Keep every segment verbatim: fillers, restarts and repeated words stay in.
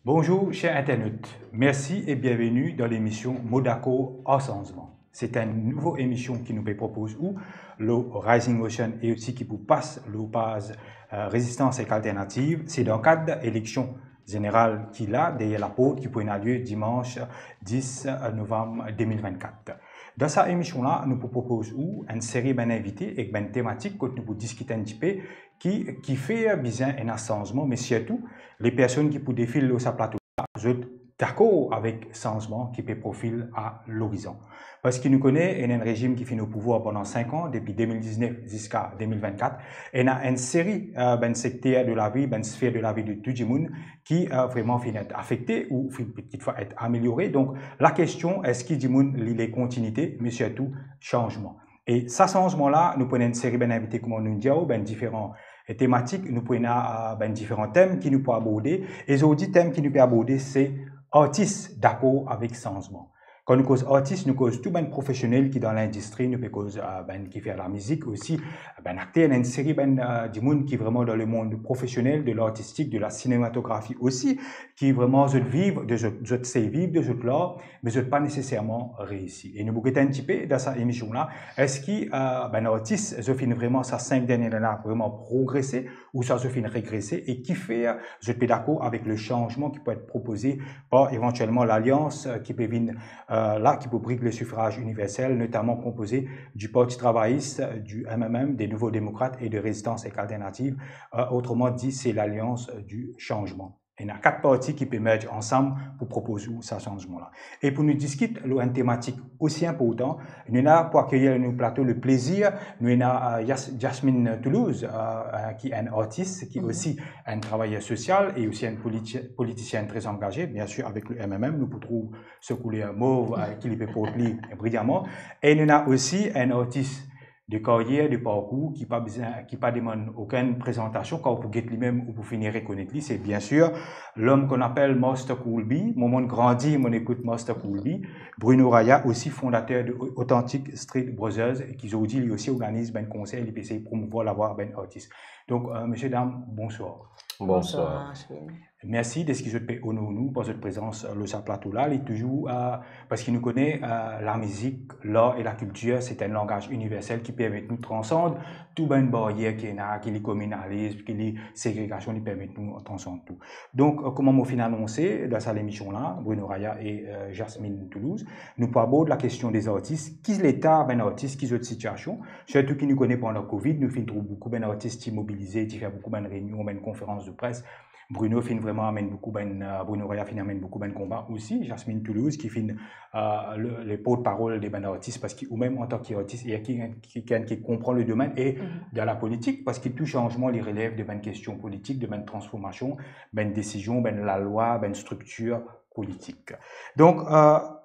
Bonzour, ser internot. Mersi e bienveni dan lemision Mo Dakor ar Sanzman. Se enn nouvo emision ki nou pe propoz ou lor Rising Ocean e osi ki pou pas lor paz, eh, Rezistans ek Alternativ. Se dan kad eleksion zeneral ki la deryer laport, ki pou ena lie dimans dis novam de mil vennkat. Dan sa emision la, nou pou propoz ou enn seri bann invite ek bann tematik kot nou pou diskit enn tipe ki, kifer bizin ena sanzman, me sirtou, lepersonn ki pou defil lor sa plato la, zot dakor avek sanzman ki pe profil a lorizon. Parski nou kone, ena enn rezim ki finn o pouvwar pandan sink an, depi de mil diznef ziska de mil vennkat, ena enn seri, eh, bann sekter de lavi, bann sfer de lavi de tou dimoun ki, eh, vreman finn et afekte ou finn, kitfwa, et ameliore. Donk, lakestion, eski dimoun li le kontinite, me sirtou sanzman? E sa sanzman la, nou pou ena enn seri bann invite, kouma nou dir, bann diferan, eh, tematik, nou pou ena, eh, bann diferan tem ki nou pou aborde. E zordi, tem ki nou pe aborde, se artis dakor avek sanzman. Kan nou koz artis, nou koz tou bann profesionel ki dan lindistri, nou pe koz, eh, bann ki fer lamizik osi, eh, bann akter, ena enn seri bann, eh, dimoun ki vreman dan lemond profesionel de lartistik, de lasinnematografi osi, ki vreman zot viv de zot, zot sey viv de zot lar, me zot pa neseserman reisi. E nou pou get enn tipe dan sa emision la, eski, eh, bann artis, zot finn vreman sa sink dernie lane la vreman progrese, ouswa zot finn regrese, e kifer zot pe dakor avek le sanzman ki pou et propoze par evantielman lalians, eh, ki pe vinn, eh, la, ki pou brik le sifraz iniversel, notaman konpoze di Parti Travayis, eh, di M M M, de Nouveaux Démocrates et de Résistance et Alternative, eh, otroman di, se Lalians, eh, di Sanzman. Ena kat parti ki pe merge ansam pou propoz ou sa sanzman la. E pou nou diskit lor enn tematik osi inportan, nou ena pou akeyir lor nou plato le plezir, nou ena, eh, Yas-, Jasmine Toulouse, eh, eh, ki enn artis, ki osi enn travayer sosial e osi enn politi-, politisienn tre angaze, biensir avek le M M M, nou pou trouv so kouler mov, eh, ki li pe port li briyaman. E nou ena osi enn artis de karyer, de parkour, ki pa bizin, ki pa demann okenn prezantasion, kan ou pou get limem, ou pou fini rekonet li, se biensir lom ki apel Master Cool B. Mwa, mo'nn grandi, mo'nn ekout Master Cool B. Bruno Raya, osi fondater de Authentic Street Brothers, ki zordi li osi organiz bann konser, li pe esey promouvwar lavwa bann artis. Donk, eh, mesie dam, bonswar. Bonswar. Bonswar, Jasmine. Mersi deski zot pe onor nou par zot prezans, eh, lor sa plato la. Li touzour, eh, parski nou kone, eh, lamizik, lar e lakiltir, se enn langaz iniversel ki permet nou transand tou bann baryer ki ena, ki li kominalism, ki li segregasion, li permet nou transand tou. Donk, eh, kouma mo finn anonse dan sa lemision la, Bruno Raya e, eh, Jasmine Toulouse, nou pou abord lakestion de artis, ki leta bann artis, ki zot sitiasion, sirtou ki nou kone pandan Covid, nou finn trouv boukou bann artis ti mobilize, ti fer boukou bann reinion, bann konferans de pres, Bruno finn vreman amenn boukou bann, eh, Bruno Raya finn amenn boukou bann konba osi. Jasmine Toulouse ki finn, eh, le, le portparol de bann artis, parski ou mem antan ki artis e ki, ki, ki, ki konpran le domenn e dan lapolitik, parski tou sanzman li relev de bann kestion politik, de bann transformasion, bann desizion, bann lalwa, bann striktir politik. Donk, eh,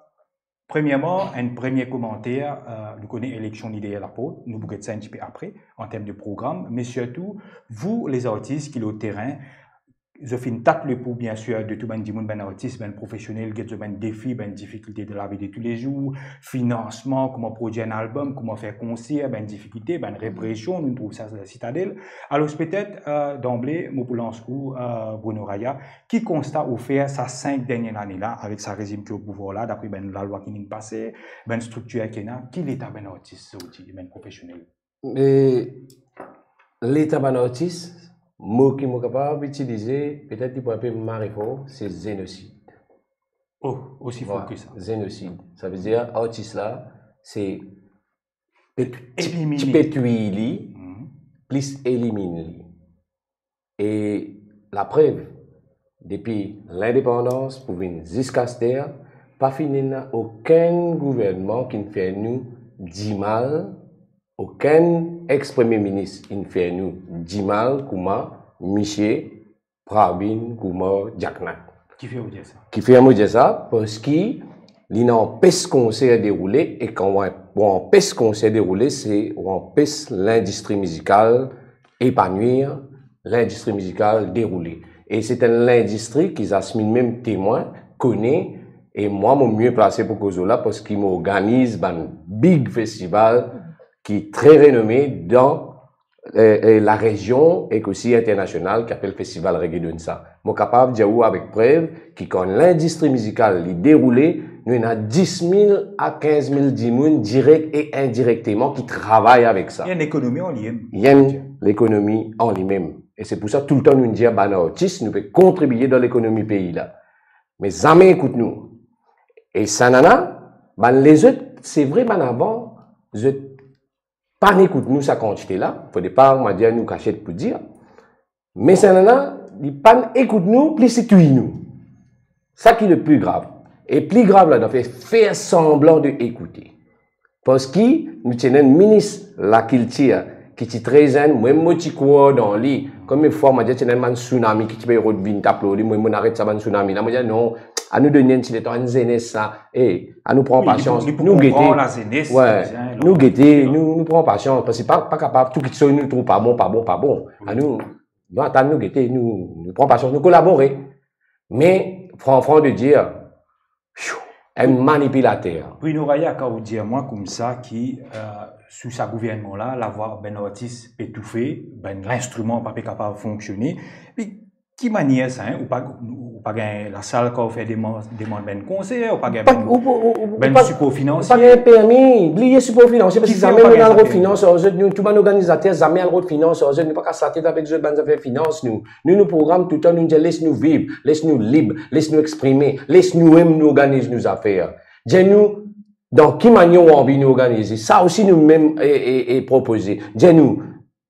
Premierman, enn premie komanter, eh, nou kone eleksion li deryer laport, nou pou get sa enn tipe apre, an term de program, me sirtou, vous, les artistes ki lor terin, zot finn tat lepou, biensir, de tou bann dimoun, bann artis, bann profesionel, get zot bann defi, bann difikilte dan lavi de toulezour, finansman, kouma prodwir enn albom, kouma fer konser, bann difikilte, bann represion, nou trouv sa, sa Sitadel. Alor, petet, eh, danble, mo pou lans ou, eh, Bruno Raya, ki konsta ou fer sa sink dernie lane la, avek sa rezim ki o pouvwar la, dapre bann lalwa ki finn pase, bann striktir ki ena, ki leta bann artis zordi, bann profesionel? E leta bann artis, mo ki mo kapav itilize, petet li pou enpe mare for, se zenosid. Oh, osi for ki sa. Zenosid. Savedir, artis la, se pe, ti, ti pe twi li, plis eliminn li. E laprev, depi lindepandans pou vinn ziska aster, pa finn ena okenn gouvernman ki'nn fer nou dimal, okenn ex-premie minis inn fer nou dimal kouma misie Pravin Kumar Djaknath. Kifer ou dir sa? Kifer mo dir sa? Parski li ena anpes konser deroule, e kan ou an-, ou anpes konser deroule, se ou anpes lindistri mizikal epanwir, lindistri mizikal deroule. E se enn lindistri ki Jasmine mem temwin, kone, e mwa, mo mie plase pou koz la, parski mo organiz bann big festival ki tre renome dan, eh, eh, larezion ek osi internasional, ki apel Festival Reggae Dunsa. Mo kapav dir ou avek prev ki kan lindistri mizikal li deroule, nou ena dis mil a kinz mil dimoun direk e indirekteman ki travay avek sa. Li enn lekonomi an limem. Li enn lekonomi an limem. E se pou sa toultan nou dir bann artis, nou pe kontribie dan lekonomi pei la. Me zame ekout nou. E sa nana, bann lezot, se vre bann avan, zot pa'nn ekout nou sa kantite la, fode pa mo dir nou kasiet pou dir. Me sa nana, li pa'nn ekout nou, plis li touy nou. Sa ki le pli grav. E pli grav la, nou fer, fer sanblan de ekoute. Parski nou ti ena enn minis lakiltir ki ti tre zenn, mwa mo ti krwar dan li. Konbien fwa mo dir ti ena enn bann tsunami ki ti pe rod vinn tap lor li, mwa mo aret sa bann tsunami la, mo dir non, anou donn li enn ti letan, enn zenes sa. E, anou pran pasians, nou gete. Wi, li pou, li pou konpran lazenes, wi, nou gete, nou, nou pran pasians, parski pa, pa kapav tou kiksoz nou trouv pa bon, pa bon, pa bon. Wi. Anou, nou atann, nou gete, nou, nou pran pasians, nou kolabore. Me, fran, fran de dir, fiou, enn manipilater. Bruno Raya, kan ou dir mwa koumsa ki, eh, sou sa gouvernman la, lavwa bann artis pe toufe, bann linstriman pa pe kapav fonksione, me ki manier sa, hein? Ou pa, ou pa gagn lasal kan ou fer demann, demann bann konser, ou pa gagn bann sipor finansie. Ou pa gagn permi, bliye sipor finansie, parski zame nou al rod finans ar zot, nou, tou bann organizater, zame al rod finans ar zot, nou pa kas latet avek zot bann zafer finans, nou. Nou, nou program toultan, nou dir les nou viv, les nou lib, les nou exprime, les nou mem nou organiz nou zafer. Dir nou, dan ki manier ou anvi nou organize. Sa osi nou mem, e, e, e propoze. Dir nou,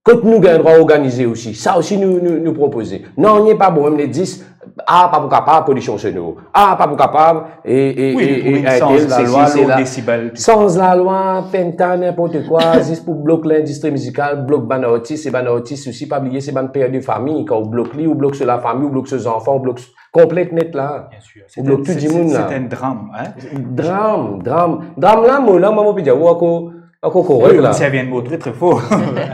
kot nou gagn drwa organize osi. Sa osi nou, nou, nou propoze. Non, nanye pa bon, mem le dis, ah, pa pou kapav, polision sonor. Ah, pa pou kapav, e, e, e, e, sanz lalwa, sesi, sela. Sanz lalwa, fenta, ninport kwa, zis pou blok lindistri mizikal, blok bann artis, e bann artis osi, pa bliye, se bann per de fami. Kan ou blok li, ou blok so lafami, ou blok so zanfan, ou blok s-, konplet net la. Bien sûr. Ou blok tou dimoun la. Se enn dram, hein? Dram, dram. Dram la, mo la, mwa, mo pe dir ou ankor, ankor korek la. Wi, ou servi enn mo tre, tre for.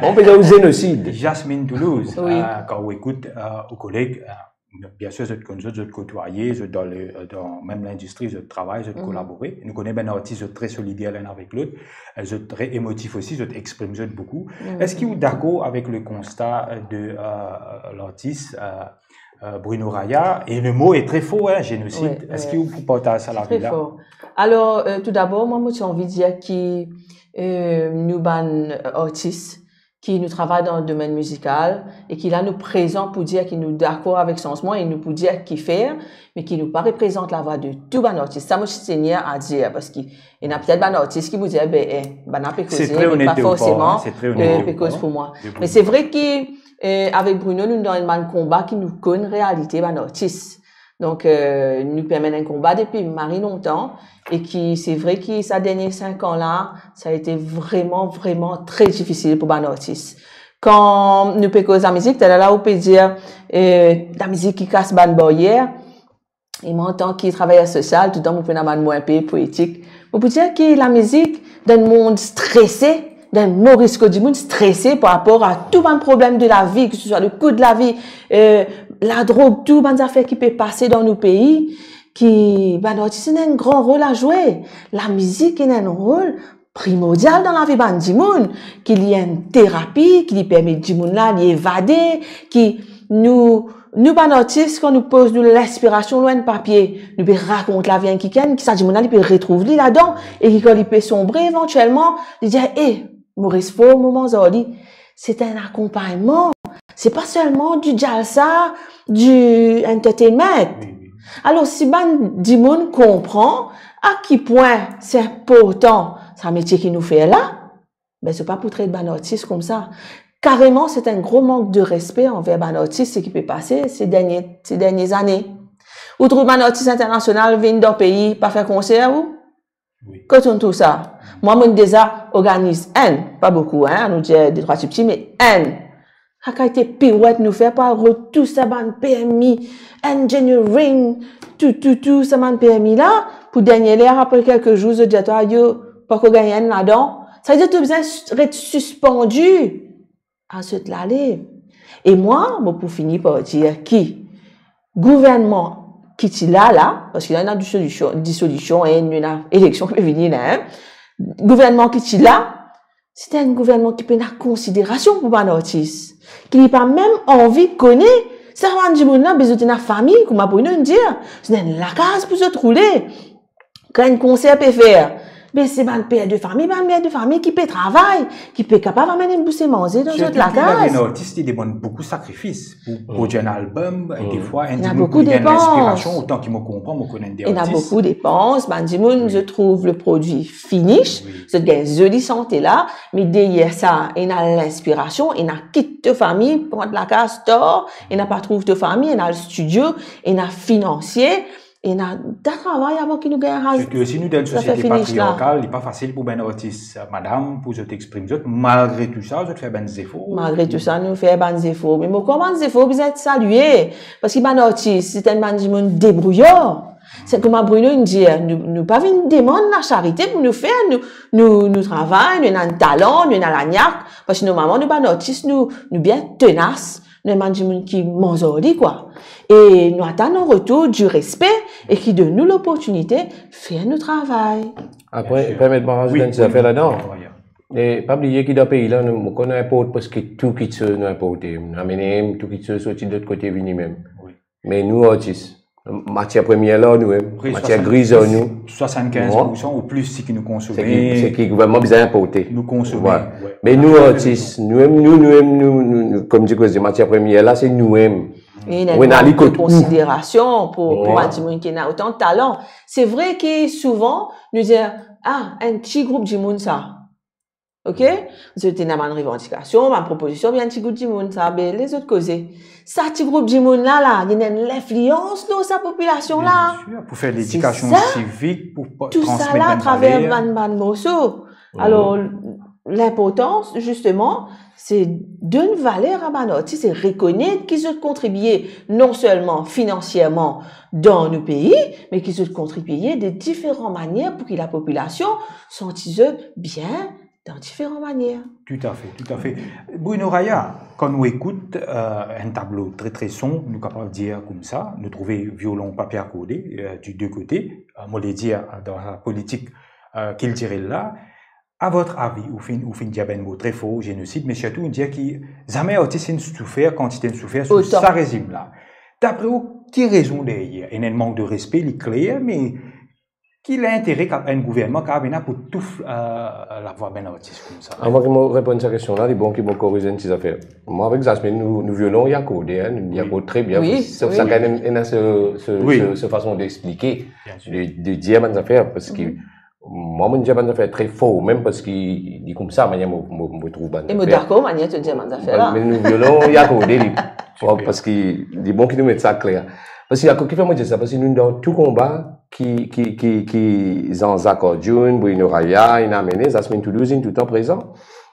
Mo pe dir ou zenosid. Jasmine Toulouse, wi, eh, kan ou ekout, eh, ou koleg, eh, bien sûr, zot konn zot, zot kotwaye, zot dan le, dan mem lindistri, zot travay, zot kolabore. Nou kone bann artis, zot tre solider lenn avek lot, eh, zot tre emotif osi, zot exprim zot boukou. Eski ou dakor avek le konsta, eh, de, eh, lartis, eh, eh, Bruno Raya, e le mo est très fort, hein, génocide. Wi, wi. Eski ou pou partaz sa lavi la? Très fort. Alor, eh, tou dabor, mwa, mo ti anvi dir ki, eh, nou bann artis ki nou travay dan domenn mizikal e ki la nou prezan pou dir ki nou dakor avek sanzman e nou pou dir ki fer, me ki nou pa reprezant lavwa de tou bann artis. Sa mo ti tenir a dir, parski ena petet bann artis ki pou dir, be, eh, bann la pe koze, me pa forseman, eh, pe koz pou mwa. Se tre onet de ou par, hein. Se tre onet de ou par. Me se vre ki, eh, avek Bruno, nou dan enn bann konba ki nou konn realite bann artis. Donk, eh, nou pe mennen enn konba depi mari lontan, e ki, se vre ki sa dernie sink an la, sa ete vreman, vreman tre difisil pou bann artis. Kan nou pe koz lamizik, taler la ou pe dir, eh, lamizik ki kas bann baryer, e mwa, antan ki travayer sosial, toultan mo pou ena bann mo inpe poetik. Mo pou dir ki lamizik, dan enn mond strese, dan enn Moris kot dimoun strese par rapor a tou bann problem de lavi, ki se swa le kou de lavi, eh, ladrog, tou bann zafer ki pe pase dan nou pei, ki bann artis ena enn gran rol a zwe. Lamizik ena enn rol primordial dan lavi bann dimoun, ki li enn terapi, ki li permet dimoun la, li evade, ki nou, nou bann artis, kan nou poz nou linspirasion lor enn papie, nou pe rakont lavi enn kikenn, ki sa dimoun la, li pe retrouv li ladan, e ki kan li pe sonbre evantielman, li dir, "Eh, mo res for moman ar li." Se enn akonpagnman. Se pa selman di jalsa, di entertainment. Wi, wi. Alor, si bann dimoun konpran a ki pwin se inportan sa metie ki nou fer la, be, zot pa pou tret bann artis koumsa. Kareman, se enn gro mank de respe anver bann artis, seki pe pase se dernie, se dernie zane. Ou trouv bann artis internasional vinn dan pei, pa fer konser, ou? Wi. Kot ou trouv sa? Mwa, mo'nn deza organiz enn, pa boukou, hein, nou dir de trwa tipti, me enn Sa kalite pirwet nou fer pou al rod tou sa bann permi, engineering, tou, tou, tou sa bann permi la, pou dernie ler, apre kelke zour, zot dir twa, yo, poko gagn enn ladan. Sa vedir to bizin s-, ret sispandi a zot lale. E mwa, mo pou fini par dir ki gouvernman ki ti la la, parski la, ena disolision, disolision, e nou ena eleksion ki pe vini la, en. Gouvernman ki ti la, se enn gouvernman ki pena konsiderasion pou bann artis, ki li pa mem anvi kone sa bann dimoun la, be zot ena fami, kouma Bruno inn dir, zot ena enn lakaz pou zot roule. Kan enn konser pe fer, be se bann per de fami, bann mer de fami ki pe travay, ki pe kapav amenn enn bouse manze dan zot lakaz. Sirtou ki bann artis, li demann boukou sakrifis pou, pou prodwir enn album, e defwa, enn dimoun pou li gagn linspirasion, otan ki mo konpran, mo konn enn de artis. Ena boukou depans, bann dimoun, zot trouv le prodwi finish, zot gagn zoli sante la, me deryer sa, ena linspirasion, ena kit to fami, pran lakaz, tor, ena pa trouv to fami, ena studio, ena finansie, ena ta travay avan ki nou gagn raz. Sirtou osi nou dan enn sosiete patriarkal, li pa fasil pou bann artis, madam, pou zot exprim zot, malgre tou sa, zot fer bann zefor. Malgre tou sa, nou fer bann zefor. Me mo krwar bann zefor bizin et salie, parski bann artis, se enn bann dimoun debrouyar. Se kouma Bruno inn dir, nou, nou pa vinn demann lasarite pou nou fer, nou, nou, nou travay, nou ena enn talan, nou ena lagnac, parski normalman nou bann artis, nou, nou bien tenas, nou enn bann dimoun ki manz ar li, kwa. E nou atann an retour du respe e ki donn nou loportinite fer nou travay. Apre, permet mwa razout enn ti zafer ladan. E pa bliye ki dan pei la, nou, nou konn inport preske tou kitsoz nou inporte. Nou amene tou kitsoz sorti lot kote vini mem. Me nou artis, matier premier la nou, matier gri la nou. Swasannkinz poursan ou plis seki nou konsome. Seki, seki gouvernman bizin inporte. Nou konsome. Me nou artis, nou mem, nou, nou mem, nou, nou, nou, kouma dir, matier premier la, se nou mem. Ena li kot ou. Konsiderasion pou, pou bann dimoun ki ena otan talan. Se vre ki souvan, nou dir, ah, enn ti group dimoun sa. Ok? Zot ena bann revandikasion, bann propozision, me enn ti group dimoun sa, be, les zot koze. Sa ti group dimoun la, la, li ena enn linflians lor sa popilasion la. Biensir, pou fer ledikasion sivik, pou transmet bann valer. Tou sa la, atraver bann, bann morso. Alor, linportans, zisteman, se donn valer a bann artis e rekonet ki zot kontribie non selman finansierman dan nou pei, me ki zot kontribie de diferan manier pou ki lapopilasion santi zot bien dan diferan manier. Toutafe, toutafe. Bruno Raya, kan nou ekout, eh, enn tablo tre, tre sonb, nou kapav dir koumsa, nou trouve violon pa pe akorde, eh, di de kote, eh, mo le dir, eh, dan sa politik, eh, kiltirel la, a vot avi, ou finn, ou finn dir bann mo tre for, zenosid, me sirtou ou dir ki zame artis inn soufer kantite inn soufer sou sa rezim la. Dapre ou, ki rezon deryer? Ena enn mank de respe, li kler, me ki lintere ki enn gouvernman kapav ena pou touf, eh, lavwa bann artis koumsa? Avan ki mo reponn sa kestion la, li bon ki mo koriz enn ti zafer. Mwa avek Zasmine, nou, nou violon, li akorde, hein, nou, li akord tre bien. Wi, sof wi. Sakenn ena, ena se, se, wi. Se, se fason de explike, bien sûr, de, de dir bann zafer, parski mwa, mo dir bann zafer tre for, mem parski li koumsa, manier mo, mo, mo trouv bann zafer. E mo dakor, manier to dir bann zafer la. Me nou violon, li akorde, li, bon, parski li bon ki nou met sa kler. Parski akoz kifer mo dir sa, parski nou dan tou konba ki, ki, ki, ki Jean-Jacques Arjoon, Bruno Raya, inn amene, Zasmine Toulouse, inn touletan prezan.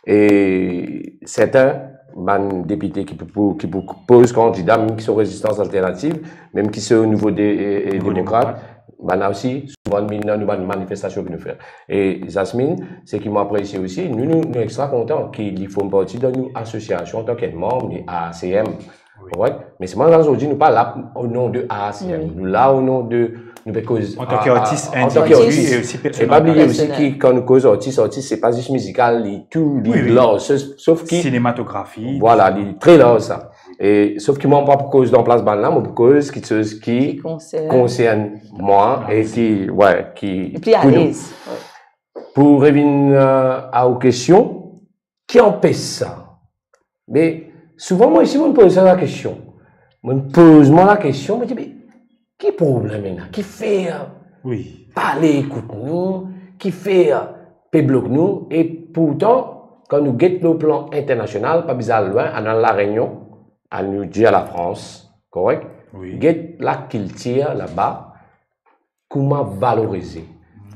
E sertin bann depite ki pou, pou, ki pou poz kandida, mem ki so Rezistans Alternativ, mem ki so Nouvo De-, e, e, Nouvo Demokrat, Demokrat, bann la osi, souvan vinn dan nou bann manifestasion ki nou fer. E Zasmine, seki mo apresie osi, nou, nou, nou extra kontan ki li form parti dan nou asosiasion antan ki enn manm, li A A C M. Wi. Korek? Me selman la, zordi, nou pa la o non de A A C M. Wi. Nou la o non de, nou pe koz antan ki artis, antan ki artis, e osi personal. E pa bliye osi ki kan nou koz artis, artis, se pa zis mizikal, li tou, li larz. Wi, wi. Sof, sof ki sinematografi. Vwala, li tre larz sa. E sof ki mwa, mo pa pou koz dan plas bann la, mo pou koz kiksoz ki konsern mwa e ki, wi, ki pli alez. Wi. Pou revinn, eh, a ou kestion, ki anpes sa? Me souvan, mwa isi, mo poz sa lakestion. Mo poz mwa lakestion, mo dir, "Me ki problem ena? Kifer pale ekout nou? Kifer pe blok nou?" E pourtan, kan nou get lor plan internasional, pa bizin al lwin, al La Rényon, al nou dir Lafrans, korek? Wi. Get lakiltir laba, kouma valorize,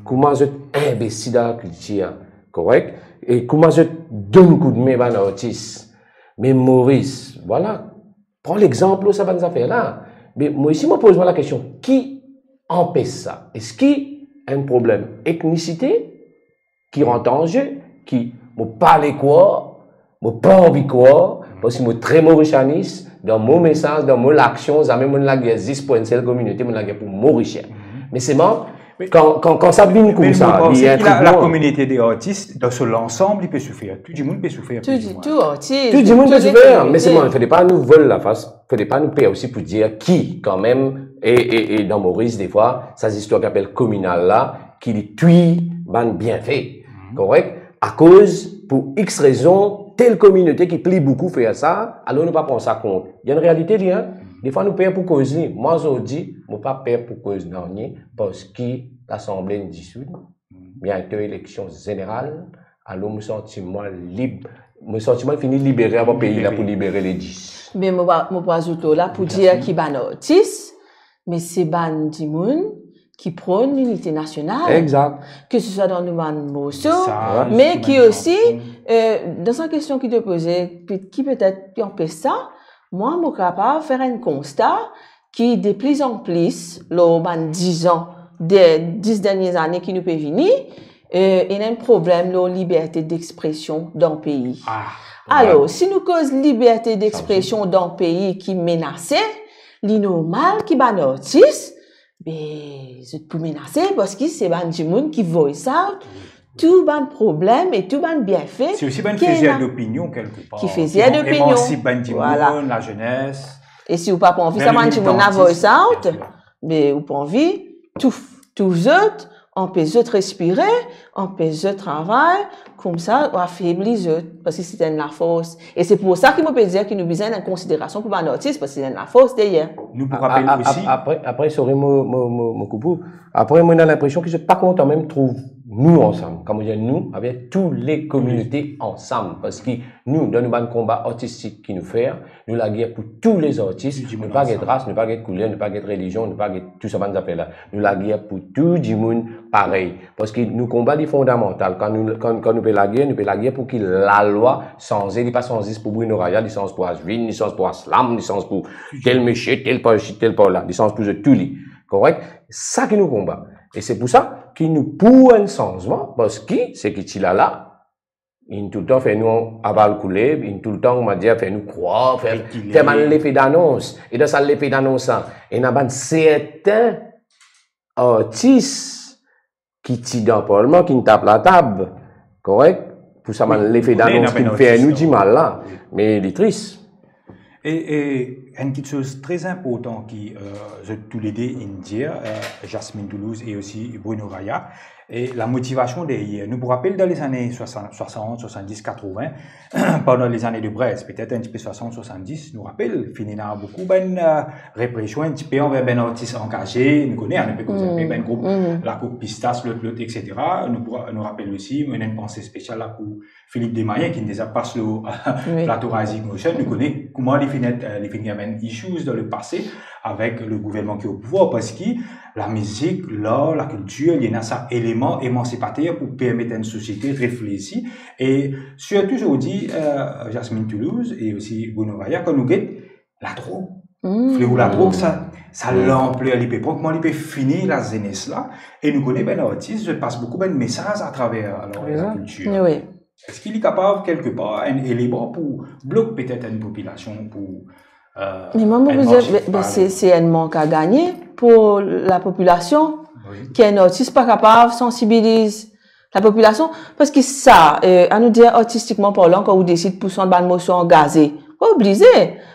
kouma zot investi dan lakiltir, korek? E kouma zot donn koudme bann artis. Me Moris, vwala, pran lexanp lor sa bann zafer la. Me mwa osi, mo poz mwa lakestion, ki anpes sa? Eski enn problem etnisite ki rant an ze, ki mo pa le krwar, mo pa anvi krwar, paski mo tre morisianis, dan mo mesaz, dan mo laksion, zame mo lager zis pou enn sel kominote, mo lager pou Morisien. Me selman, kan, kan, kan sa vinn koumsa, li enn trik mwa. Lakominote de artis, dan so lansam, li pe soufer. Tou dimoun pe soufer, pli ou mwin. Tou, tou artis, tou dimoun pe soufer, me selman, fode pa nou vol lafas, fode pa nou per osi pou dir ki, kanmem, e, e, e dan Moris, defwa, sa zistwar ki apel kominal la, ki li twi bann bienfe. Korek? Akoz, pou X rezon, tel kominote ki pli boukou fer sa, alor nou pa pran sa kont. Li enn realite li, en. Defwa nou per pou koz li. Mwa, zordi, mo pa per pou koz nanye, paski Lasanble inn disoud, biento eleksion zeneral, alor mo santi mwa lib, mo santi mwa fini libere avan pei la pou libere ledis. Me mo pa, mo pou azout lor la pou dir ki bann artis, me se bann dimoun ki pronn linite nasional. Exakt. Ke se swa dan nou bann morso, me ki osi, eh, dan sa kestion ki to poze, pe-, ki petet ki anpes sa, mwa, mo kapav fer enn konsta ki de pli an pli, lor bann diz an, de, dis dernie zane ki nou pe vini, eh, ena enn problem lor liberte dexpresion dan pei. Alor, si nou koz liberte dexpresion dan pei ki menase, li normal ki bann artis, be, zot pou menase, paski se bann dimoun ki voice out tou bann problem e tou bann bienfe. Se osi bann fezer dopinion, kelkepar. Ki fezer dopinion. Emansip bann dimoun, lazenes. E si ou pa anvi sa bann dimoun la voice out, be, ou pa anvi touf, touf zot, anpes zot respire, anpes zot travay, koumsa ou afebli zot, paski se enn lafors. E se pou sa ki mo pe dir ki nou bizin enn konsiderasion pou bann artis, paski se enn lafors deryer. Nou pou rapel osi. Apre, apre, sorry, mo, mo, mo, mo koup ou. Apre, mo ena linpresion ki zot pa kontan mem trouv nou ansam. Kan mo dir nou, avek tou le kominote ansam. Paski nou, dan nou bann konba artistik ki nou fer, nou lager pou tou lezartis, nou pa get ras, nou pa get kouler, nou pa get relizion, nou pa get tou sa bann zafer la. Nou lager pou tou dimoun parey. Paski nou konba li fondamantal. Kan nou, kan, kan nou pe lager, nou pe lager pou ki lalwa sanze, li pa sanze zis pou Bruno Raya, li sanz pou Ashwin, li sanz pou Aslam, li sanz pou tel misie, tel par isi, tel par la, li sanz pou zot tou li. Korek? Sa ki nou konba. E se pou sa ki nou pou enn sanzman, paski seki ti la la, inn toultan fer nou aval koule, inn toultan, koumadir, fer nou krwar, fer, fer bann lefe danons. E dan sa lefe danons la, ena bann serten artis ki ti dan parlman, ki inn tap latab, korek? Pou sa bann lefe danons ki fer nou dimal la. Me li tris. E, e enn kiksoz tre inportan ki, eh, zot toulede inn dir, eh, Jasmine Toulouse e osi Bruno Raya, e lamotivasion deryer. Nou pou rapel dan lezane swasant, swasant, swasanndiz, katrovin, pandan lezane de brez, petet enn tipe swasant, swasanndiz, nou rapel, finn ena boukou bann, eh, represion, enn tipe anver bann artis angaze, nou kone, nou pe koz enpe bann group, Lakok Pistas, lot, lot, etsetera. Nou pou, nou rapel osi, mo ena enn panse spesial la pou Philippe Desmayens, ki deza pas lor plato Rising Motion, nou kone kouma li finn, eh, li finn gagn bann issues dan lepase avek le gouvernman ki o pouvwar, paski lamizik, lar, lakiltir, li ena sa eleman emansipater pou permet enn sosiete reflesi. E sirtou zordi, eh, Jasmine Toulouse e osi Bruno Raya, kan nou get ladrog. Fleo ladrog, sa, sa lanpler li pe pran, kouma li pe fini lazenes la. E nou kone bann artis, zot pas boukou bann mesaz atraver, alor, lakiltir. Eski li kapav, kelkepar, enn eleman pou blok petet enn popilasion pou, eh, me mwa, mo pou dir, be, be, se, se enn mank a gagne pou lapopilasion, ki enn artis pa kapav sansibiliz lapopilasion, paski sa, eh, anou dir artistikman parlan, kan ou desid pou sant bann morso angaze, pa oblize,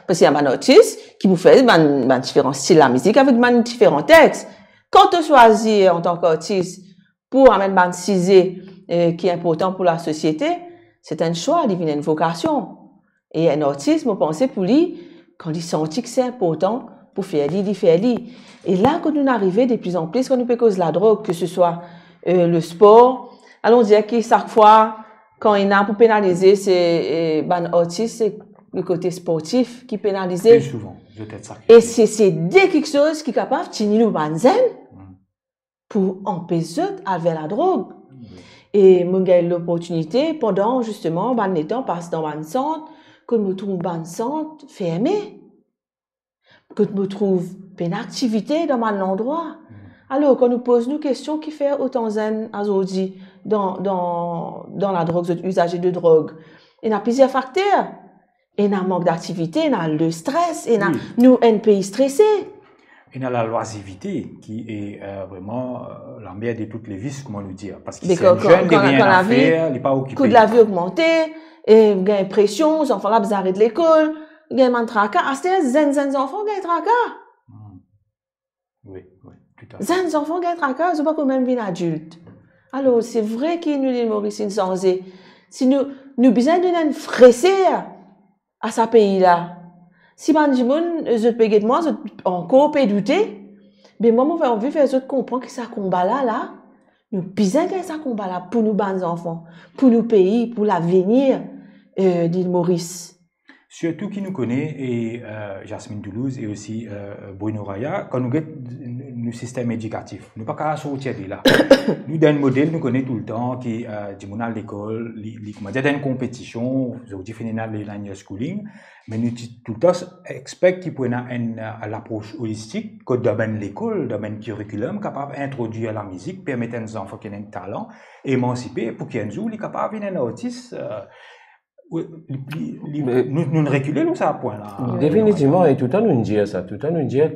paski ena bann artis ki pou fer bann, bann diferan stil lamizik avek bann diferan tex. Kan to swazir antan ki artis pou amenn bann size, eh, ki inportan pou lasosiete, se enn swa, li vinn enn vokasion. E enn artis, mo panse pou li, kan li santi ki se inportan pou fer li, li fer li. E la, kan nou arive de pli an pli, kan nou pe koz ladrog, ke se swa, eh, lespor, alon dir ki sak fwa, kan ena pou penalize, se, eh, bann artis, se le kote sportif ki penalize. Pli souvan, zot et sa ki... E se, se de kiksoz ki kapav tini nou bann zenn pou anpes zot al ver ladrog. E mo gagn loportinite pandan, zisteman, bann letan pas dan bann sant, Kot mo trouv bann sant ferme, kot mo trouv pena aktivite dan bann landrwa. Alor, kan nou poz nou kestion, kifer otan zenn azordi dan, dan, dan ladrog, zot izaze de drog? Ena plizier fakter. Ena mank daktivite, ena lestres, ena, wi, nou enn pei strese. Ena lalwazivite ki e, eh, vreman, eh, lamer de tout le vis, kouma nou dir. Parski si enn zenn li nanye a fer, li pa okipe. Kou lavi ogmante, e gagn presion, zanfan la bizin aret lekol, gagn bann traka. Aster, zenn, zenn zanfan gagn traka. Hmm. Wi, wi, toutafe. Zenn zanfan gagn traka, zot pa ankor mem vinn adilt. Alor, se vre ki nou, Lil Moris, inn sanze. Si nou, nou bizin donn enn freser a sa pei la. Si bann dimoun, zot pe get mwa, zot ankor pe doute, be mwa, mo anvi fer zot konpran ki sa konba la, la, nou bizin gagn sa konba la pou nou bann zanfan, pou nou pei, pou lavenir, eh, Lil Moris. Sirtou ki nou kone, e, eh, Jasmine Toulouse e osi, eh, Bruno Raya, kan nou get n-, nou sistem edikatif, nou pa kapav sorti de la. Nou dan enn model, nou kone toultan ki, eh, dimoun al lekol, li, li, kouma dir, dan enn konpetision, zordi finn ena le linear schooling, me nou ti toultan expect ki pou ena enn, eh, lapros olistik, kot dan bann lekol, dan bann curriculum, kapav introdwir lamizik, permet enn zanfan ki ena enn talan, emansipe, pou ki enn zour li kapav vinn enn artis, eh, Wi, li, li, li, me nou, nou rekile lor sa pwin la. Definitivman, e toultan nou dir sa, toultan nou dir,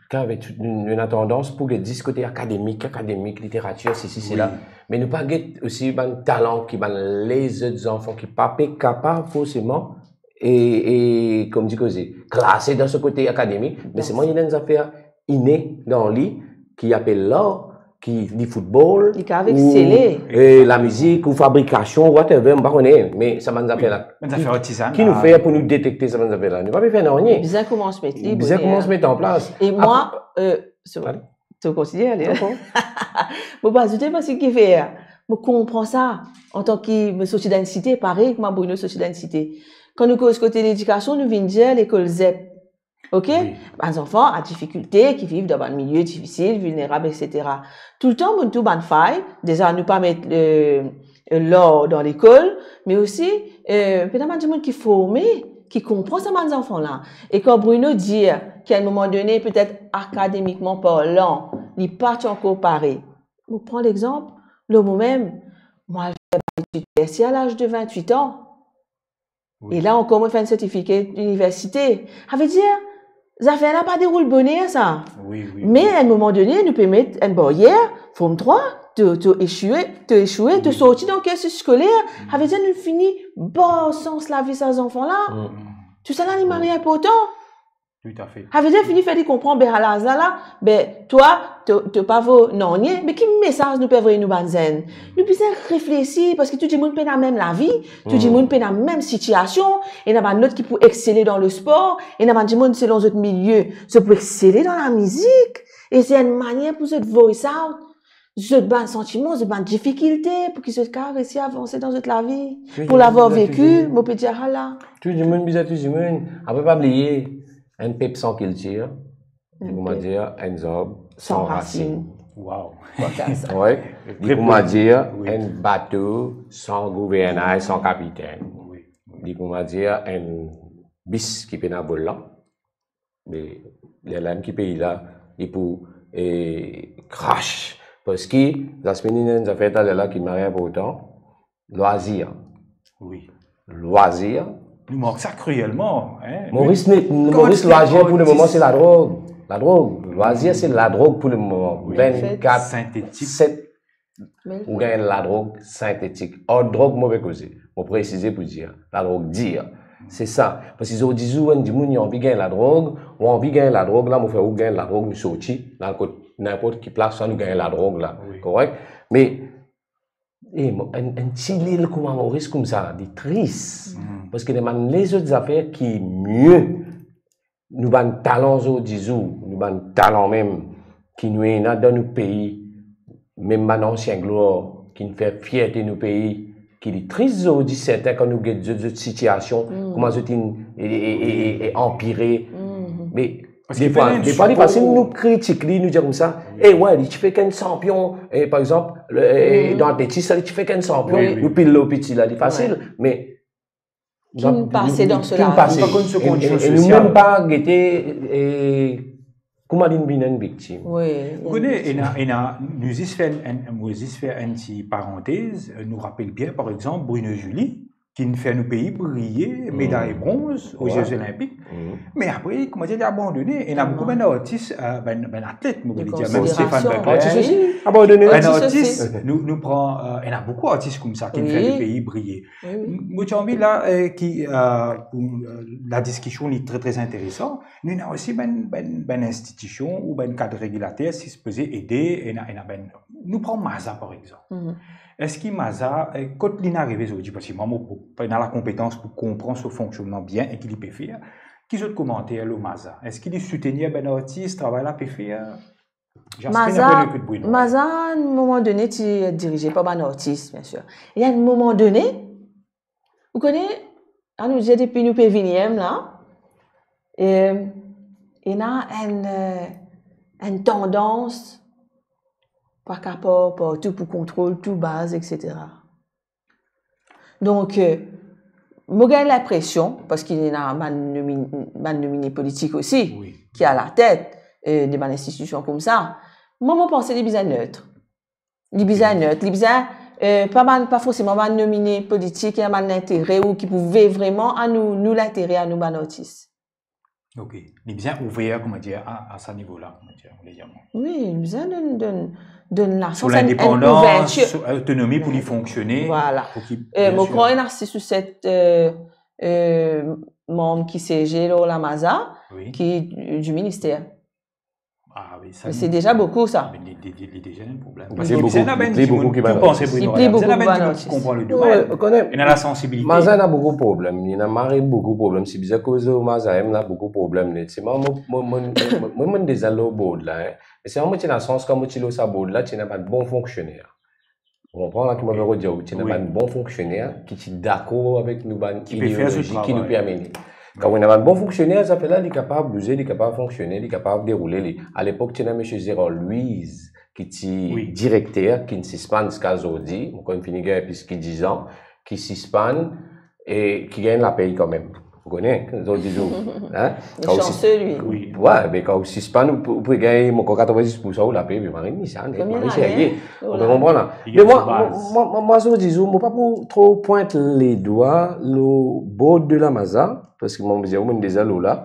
kan avek tout, nou, nou ena tandans pou get zis kote akademik, akademik, literatir, sesi, sela. Wi. Me nou pa get osi bann talan ki bann lezot zanfan ki pa pe kapav forseman, e, e, kouma dir, koze, klase dan so kote akademik, me selman ena enn zafer ine dan li, ki apel lar, ki li foutbol, li kapav ou, eksele, eh, lamizik, ou fabrikasion, whatever, mo pa kone, me sa bann zafer la. Bann zafer artizanal. Ki nou fer pou nou detekte sa bann zafer la? Nou pa pe fer nanye. Bizin koumans met li, bizin koumans met an plas. E mwa, eh, so, ale, to konsidere, ale. Mo pa azoute, parski kifer, mo konpran sa, antan ki mo sorti dan enn site, parey kouma Bruno sorti dan enn site. Kan nou koz kote ledikasion, nou vinn dir lekol zep. Ok? Wi. Bann zanfan a difikilte, ki viv dan bann milie difisil, vilnerab, etsetera. Toultan, bann tou bann fay, deza nou pa met, eh, lar dan lekol, me osi, eh, pena bann dimoun ki forme, ki konpran sa bann zanfan la. E kan Bruno dir ki a enn moman done, petet akademikman parlan, li pa ti ankor pare. Mo pran lexanp lor momem, mo al fer bann etid tersier a laz de vintwit an. Wi. E la ankor, mo fer enn sertifika liniversite. Savedir, zafer la pa deroul boner, sa. Wi, wi, wi. Me, a enn moman done, nou pe met enn baryer, form trwa, to, to esoue, to esoue, to sorti dan cursus skoler. Savedir, nou fini bar sans lavi sa zanfan la. Mm. Tousala, li mari inportan. Toutafe. Savedir, fini fer li konpran, be, a laz la, la, be, twa, to, to pa vo nanye, me ki mesaz nou pe avoy nou bann zenn? Nou bizin reflesi, parski tou dimoun pena mem lavi, tou dimoun pena mem sitiasion, ena bann lot ki pou eksele dan lespor, ena bann dimoun selon zot milie, zot pou eksele dan lamizik, e se enn manier pou zot voice out zot bann santiman, zot bann difikilte, pou ki zot kapav resi avanse dan zot lavi. Tou dimoun bizin, pou lavoir veki, tou dimoun, mo pe dir, ala. Tou dimoun bizin tou dimoun. Apre, pa bliye, enn pep san kiltir, li, ok, koumadir, enn zarb san, san rasinn, rasinn. Waw. Wi. Li koumadir, wi, enn bato san gouvernay, san kapitenn. Wi. Li koumadir, enn bis ki pena volan. Me lerla mem ki pei la, li pou, eh, krash. Parski, Jasmine, ena enn zafer taler la ki mari inportan, lwazir. Wi. Lwazir. Nou mank sa krielman, hein. Moris, ne, Moris, lwazir pou lemoman, se ladrog. Ladrog. Lwazir, se ladrog pou lemoman. Wi. Vennkat set. Sintetik. Ou gagn ladrog sintetik. Hard drog, mo pe koze. Mo presize pou dir, ladrog dir. Se sa. Parski zordi zour, enn dimoun, li anvi gagn ladrog, ou anvi gagn ladrog, la, mo fer ou gagn ladrog, nou sorti, dan kot, ninport ki plas, sa, nou gagn ladrog, la. Wi. Korek? Me, eh, mo, enn, enn ti lil kouma Moris koumsa, li tris. Mm. Parski dan bann lezot zafer ki mie, nou bann talan zordi zour, nou bann talan mem ki nou ena dan nou pei, mem bann ansien glwar ki'nn fer fierte nou pei, ki li tris zordi, serten kan nou get zot, zot sitiasion, mm, kouma zot inn, e, e, e, e, e anpire. Mm. Me parski defwa, defwa, li fasil nou kritik li, nou dir koumsa, wi, eh, wi, li ti fek enn sanpion, eh, par exanp, le, eh, mm, dan atletis, sa, li ti fek enn sanpion, wi, wi, nou pil lor piti la, li fasil, wi, me Ki'nn pase dan so lavi. Ki'nn pase. Pa konn so kondision sosial. E, e, e nou mem pa gete, e, kouma li'nn vinn enn viktim. Wi. Ou kone, ena, ena, nou zis fer enn, enn, mo zis fer enn ti parantez, nou rapel bien, par exanp, Bruno Julie, ki'nn fer nou pei briye, meday bronz o Ze Olinpik. Me apre, koumadir, li abandone. Ena boukou bann artis, e, bann, bann atlet, mo pe dir, mem Stéphane Baclay. Artis osi. Abandone. Bann artis osi. Nou, nou pran, e, ena boukou artis koumsa ki'nn fer nou pei briye. Wi, wi. Mo ti anvi la, e, ki, e, pou, e, ladiskision li tre, tre interesan. Nou ena osi bann, bann, bann institision ou bann kad regilater sipoze ede, ena, ena bann, nou pran Maza, par exanp. Eski Maza, e, kot li'nn arive zordi, parski mwa, mo, mo pena lakonpetans pou konpran so fonksionnman bien e ki li pe fer, ki zot komanter lor Maza? Eski li soutenir bann artis, travay la pe fer? Jasmine, apre nou ekout Bruno. Maza, a enn moman done, ti dirize par bann artis, biensir. E a enn moman done, ou kone, anou dir depi nou pe vini la, e, ena enn, e, enn tandans pa kapab partou pou kontrol tou baz, etsetera. Donk, e, mo gagn linpresion, parski ena bann nomi-, bann nomine politik osi, ki alatet, e, de bann institision koumsa. Mwa, mo panse li bizin net. Li bizin net, li bizin, e, pa bann, pa forseman bann nomine politik, ena bann lintere ou ki pou vey vreman a nou, nou lintere a nou bann artis. Ok. Li bizin ouver, koumadir, a, a sa nivo la, koumadir, ou le dir mwa. Wi, li bizin donn, donn, donn lasans, enn, enn ouvertir. Sou lindepandans, sou lawtonomi pou li fonksione. Vwala. Pou ki, e, mo krwar ena sis ou set, e, e, manm ki sieze lor Lamaza, ki, e, di minister. Ah wi, sa, se deza boukou, sa. Me li, li, li, li deza enn problem. Li pli boukou, li pli boukou ki bann artis. Li pli boukou ki bann artis. Wi, ou kone, ena lasansibilite. Maza ena boukou problem, li ena mari boukou problem. Si bizin koze Maza, ena boukou problem, li. Se mwa, mo, mo, mo, mo, mo, mo deza lor board la, en. E se mwa, mo ti ena sans, kan mo ti lor sa board la, ti ena bann bon fonksioner. Ou konpran la ki mo pe dir ou, ti ena bann bon fonksioner ki ti dakor avek nou bann ideolozi ki nou pe amene. Kan ou ena bann bon fonksioner, zafer la, li kapav bouze, li kapav fonksione, li kapav deroule li. Alepok, ti ena misie Gérard Louise, ki ti direkter, ki'nn sispann ziska zordi, mo krwar finn gagn plis ki diz an, ki sispann, e ki gagn lapey kanmem. Ou kone, zordi zour, en? Li sanse, li. Wi. Wi, me kan ou sispann, ou pou, ou pou gagn ankor katrovin-dis poursan ou lapey, me mari, ni sa, net, mari, serye. Ou pe konpran la? Me mwa, mwa, mwa, mwa, zordi zour, mo pa pou tro pwint ledwa lor board de Lamaza, parski mwa, mo dir, mo deza lor la,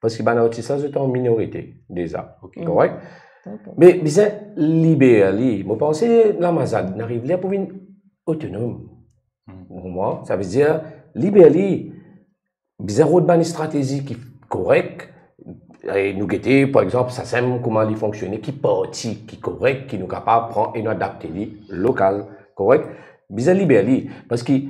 parski bann artis la, zot an minorite, deza. Korek? Me bizin liber li. Mo panse Lamaza, li arive ler pou vinn otonom. Pou mwa, savedir, liber li, bizin rod bann stratezi ki korek. E nou gete, par exanp, SACEM, kouma li fonksione, ki parti ki korek, ki nou kapav pran e nou adapte li lokal, korek? Bizin liber li, parski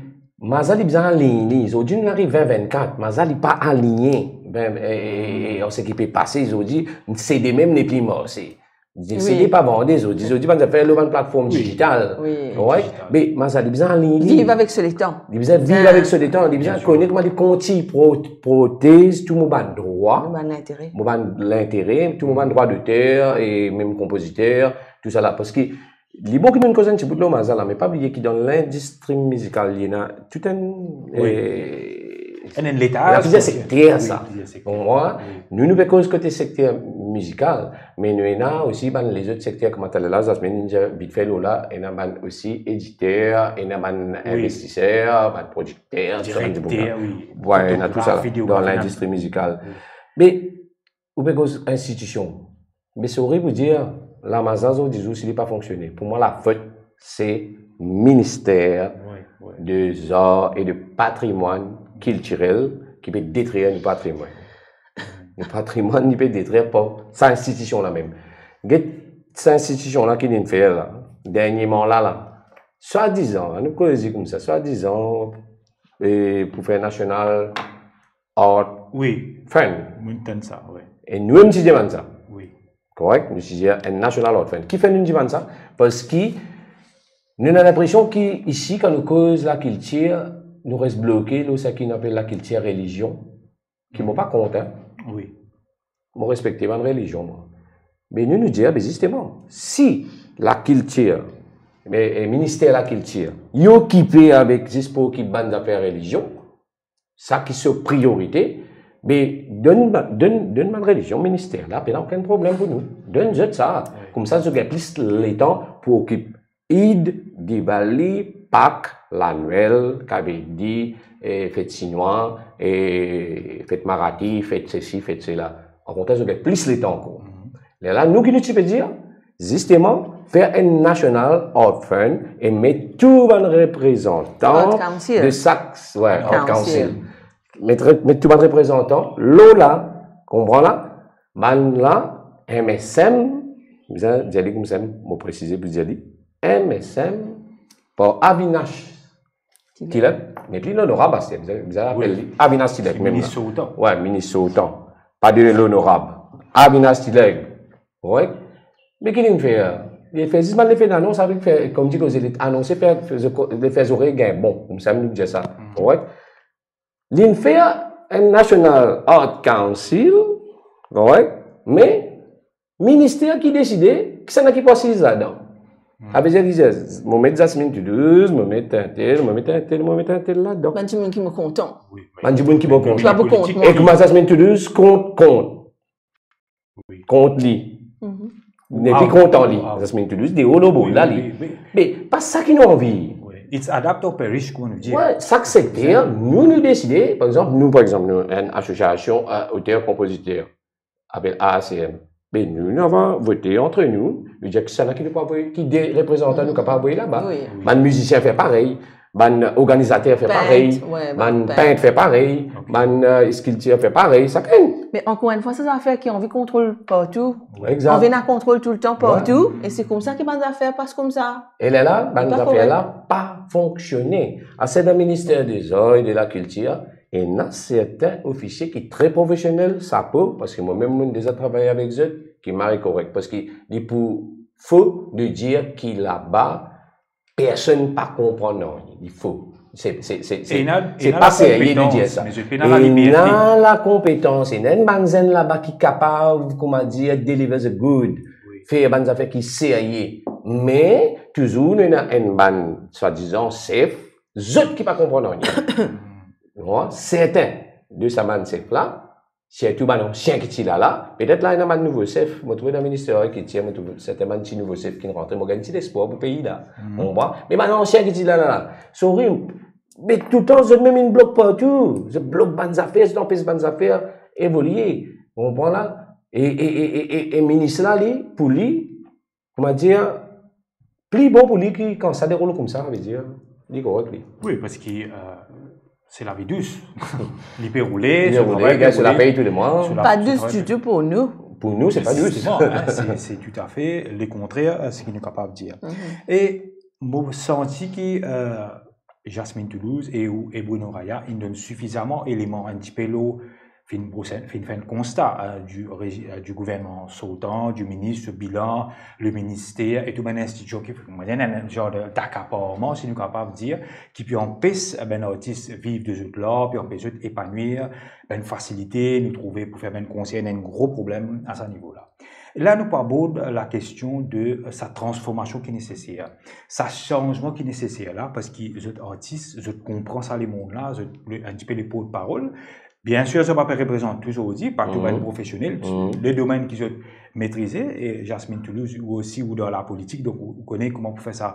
Maza li bizin align li. Zordi nou ariv vin vinn-kat, Maza li pa aligne, ben, e, e, e, e, an seki pe pase, zordi, CD mem nepli marse. Wi. CD pa vande, zordi, zordi bann zafer lor bann platform digital. Wi, digital. Me Maza li bizin align li. Viv avek so letan. Li bizin viv avek so letan, li bizin kone kouma li kontign pro-, protez tou mo bann drwa, mo bann lintere, mo bann lintere, tou mo bann drwa doter e mem konpoziter, tousala. Parski li bon ki nou koz enn tibout lor Maza la, me pa bliye ki dan lindistri mizikal, li ena tou enn, e, enn, enn leta, ena plizier sekter, sa. Wi, plizier sekter. Pou mwa, nou, nou pe koz kote sekter mizikal, me nou ena osi bann lezot sekter, kouma taler la, Jasmine inn dir vitfe lor la, ena bann osi editer, ena bann investiser, bann prodikter, tou sa bann dimoun la. Wi. Wi, ena tou sa dan lindistri mizikal. Wi. Me ou pe koz institision. Me sorry pou dir, Lamaza zordi zour, si li pa fonksione, pou mwa, lafot se Minister de Zar e de Patrimwann Kiltirel ki pe detrir nou patrimwann. Nou patrimwann, li pe detrir par sa institision la mem. Get sa institision la ki li'nn fer la, dernieman la, la. Swadizan, nou koze koumsa, swadizan, e, pou fer National Art Fund. Wi, mo'nn tann sa, wi. E nou mem ti demann sa. Wi. Korek? Nou ti dir enn National Art Fund. Kifer nou dimann sa? Parski nou ena linpresion ki isi, kan nou koz lakiltir, nou res bloke lor seki nou apel lakiltir relizion, ki mo pa kont, en. Wi. Mo respekte bann relizion, mwa. Me nou, nou dir, be, zisteman, si lakiltir, me, e, Minister Lakiltir, li okipe avek, zis pou okip bann zafer relizion, sa ki so priorite, be donn, donn, donn bann relizion minister la, pena okenn problem pou nou. Donn zot sa. Wi. Koumsa, zot gagn plis letan pou okip Eid, Diwali, Pak, Lanwel, ki vedir, eh, fet sinwa, eh, fet Marathi, fet sesi, fet sela. Okontrer, zot gagn plis letan ankor. Mhm. Lerla, nou ki nou ti pe dir, zisteman, fer enn National Art Fund e met tou bann reprezantan Art Council. De sak, wi, Art Council. Council. Met re-, met tou bann reprezantan, lo la, konpran la, bann la, M S M, bizin dir li koumsa, mo presize pou dir li, M S M, par Avinash Tilak. Tilak, met li lonorab, aster, bizin, bizin apel li Avinash Tilak, mem minis la. Sortan. Wi, minis sortan. Pa de lonorab. Avinash Tilak. Korek? Me ki li'nn fer? Li fer zis bann lefe danons avek fer, kouma dir koze, li anonse fer, fer, li fer zorey gagn bon. Koumsa, nou dir sa. Mhm. Korek? Li'nn fer enn National Art Council, korek? Me minister ki deside kisannla ki pou asiz ladan. Hmm. Savedir, li dir, mo met Jasmine Toulouse, mo met entel, mo met entel, mo met entel ladan. Bann dimoun ki mo kontan. Wi, me Bann dimoun ki mo kontan. Ki pa pou kont mwa. E kouma Jasmine Toulouse kont, kont. Wi. Kont li. Mhm. Li pi kontan li. Jasmine Toulouse, deor lor bord la, li. Wi, wi, wi. Me pa sa ki nou anvi. Wi. It's adapt or perish, kouma nou dir. Wi, sak sekter, nou, nou deside, par exanp, nou, par exanp, nou, enn asosiasion, eh, oter, konpoziter, apel A A C M. Me nou, nou ava vote antre nou, nou dir kisannla ki nou pou avoy, ki de reprezantan nou kapav avoy laba. Wi. Bann mizisien fer parey, bann organizater fer parey, wi, bann pint fer parey, bann, eh, skiltir fer parey, sakenn. Me ankor enn fwa, se zafer ki anvi kontrol partou. Wi, exakt. Anvi ena kontrol touletan partou, e se koumsa ki bann zafer pas koumsa. E lerla, bann zafer la pa fonksione. Aster dan minister dezar e de lakiltir, ena sertin ofisie ki tre profesionel, sapo, parski mwa mem, mo'nn deza travay avek zot, ki mari korek, parski li pou fo de dir ki laba, personn pa konpran nanye, li fo. Se, se, se, se, ena, se ena pa serye de dir sa. Ena lakonpetans, me zot pena laliber. Ena lakonpetans, ena enn bann zenn laba ki kapav, kouma dir, deliver the good, wi, fer bann zafer ki serye. Me touzour, nou ena enn bann swadizan sef, zot ki pa konpran nanye. Wi, sertin de sa bann sef la, sirtou bann ansien ki ti la la, petet la ena bann nouvo sef, mo trouve dan minister kiltir, mo trouve sertin bann ti nouvo sef ki'nn rantre, mo gagn ti lespwar pou pei la. Mhm. Ou konpran? Me bann ansien ki ti la la, sorry, me toultan zot mem inn blok partou, zot blok bann zafer, zot anpes bann zafer evolie. Ou konpran la? E, e, e, e, e, e minis la, li, pou li, kouma dir, pli bon pou li ki kan sa deroul koumsa, vedir, li korek, li. Wi, parski, eh, se lavi dous. Li pe roule, li pe roule, li gagn so lapey tou le mwa. So la-, pa so dous travay ditou pou nou. Pou nou, se pa dous. Zisteman, en, se, se toutafe lekontrer, eh, seki nou kapav dir. Mhm. E mo santi ki, eh, Jasmine Toulouse e ou, e Bruno Raya, inn donn sifizaman eleman, enn tipe lor, finn brose, finn fer enn konsta, eh, du regi-, eh, du gouvernman sortan, du minis, bilan, le minister e tou bann institusion ki, mo dir, enn, enn zar de, dakaparman, si nou kapav dir, ki pe anpes, eh, bann artis viv de zot lar, pe anpes zot epanwir, bann fasilite nou trouve pou fer bann konser, ena enn gro problem a sa nivo la. La, nou pou abord lakestion de, eh, sa transformasion ki neseser, sa sanzman ki neseser la, parski zot artis, zot konpran sa lemond la, zot le, enn tipe le portparol. Biensir, zot pa pe reprezant tou zordi, pa tou bann profesionel, le domenn ki zot metrize, e Jasmine Toulouse, ou osi, ou dan lapolitik, donk ou, ou kone kouma pou fer sa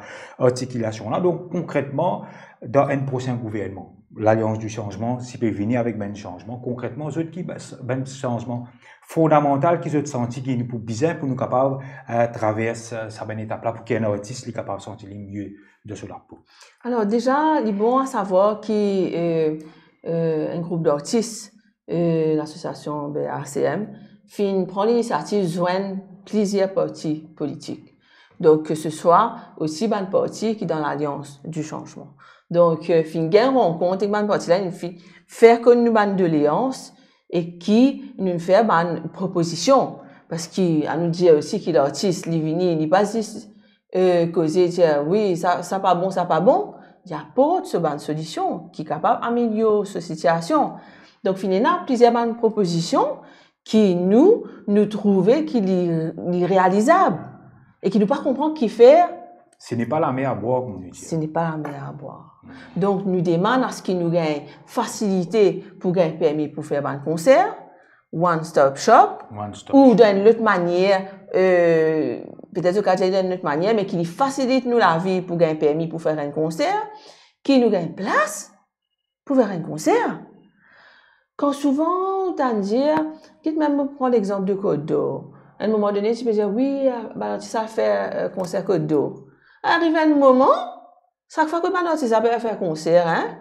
artikilasion la. Donk, konkretman, dan enn prosin gouvernman, Lalians di Sanzman, si pe vini avek bann sanzman, konkretman, zot ki bann, bann sanzman fondamantal ki zot santi ki nou pou bizin pou nou kapav, eh, travers, eh, sa bann etap la, pou ki enn artis li kapav santi li mie dan so lapo? Alor, deza, li bon a savwar ki, eh, eh, enn group dartis, eh, lasosiasion, be, A C M, finn pran linisiativ zwenn plizier parti politik. Donk, ke se swa osi bann parti ki dan Lalians di Sanzman. Donk, eh, finn gagn rankont ek bann parti la, finn fer konn nou bann doleans e ki nou fer bann propozision. Parski, anou dir osi ki lartis, li vini, li pa zis, eh, koze, dir, "Wi, sa, sa pa bon, sa pa bon." Li aport so bann solision ki kapav amelior so sitiasion. Donk, finn ena plizier bann propozision ki nou, nou trouve ki li, li realizab e ki nou pa konpran kifer Ce n'est pas la mer à boire, kouma nou dir. Ce n'est pas la mer à boire. Donk, nou demann aski nou gagn fasilite pou gagn permi pou fer bann konser, one stop shop, One stop ou shop. Dan enn lot manier, euh, petet zot kapav dir dan enn lot manier, me ki li fasilit nou lavi pou gagn permi pou fer enn konser, ki nou gagn plas pou fer enn konser. Kan souvan ou tann dir, get mem mo pran lexanp de Côte d'Or. Enn moman done, ti pe dir, wi, bann artis al fer, euh, konser Côte d'Or. Ariv enn moman, sak fwa ki bann artis la pe fer konser, hein,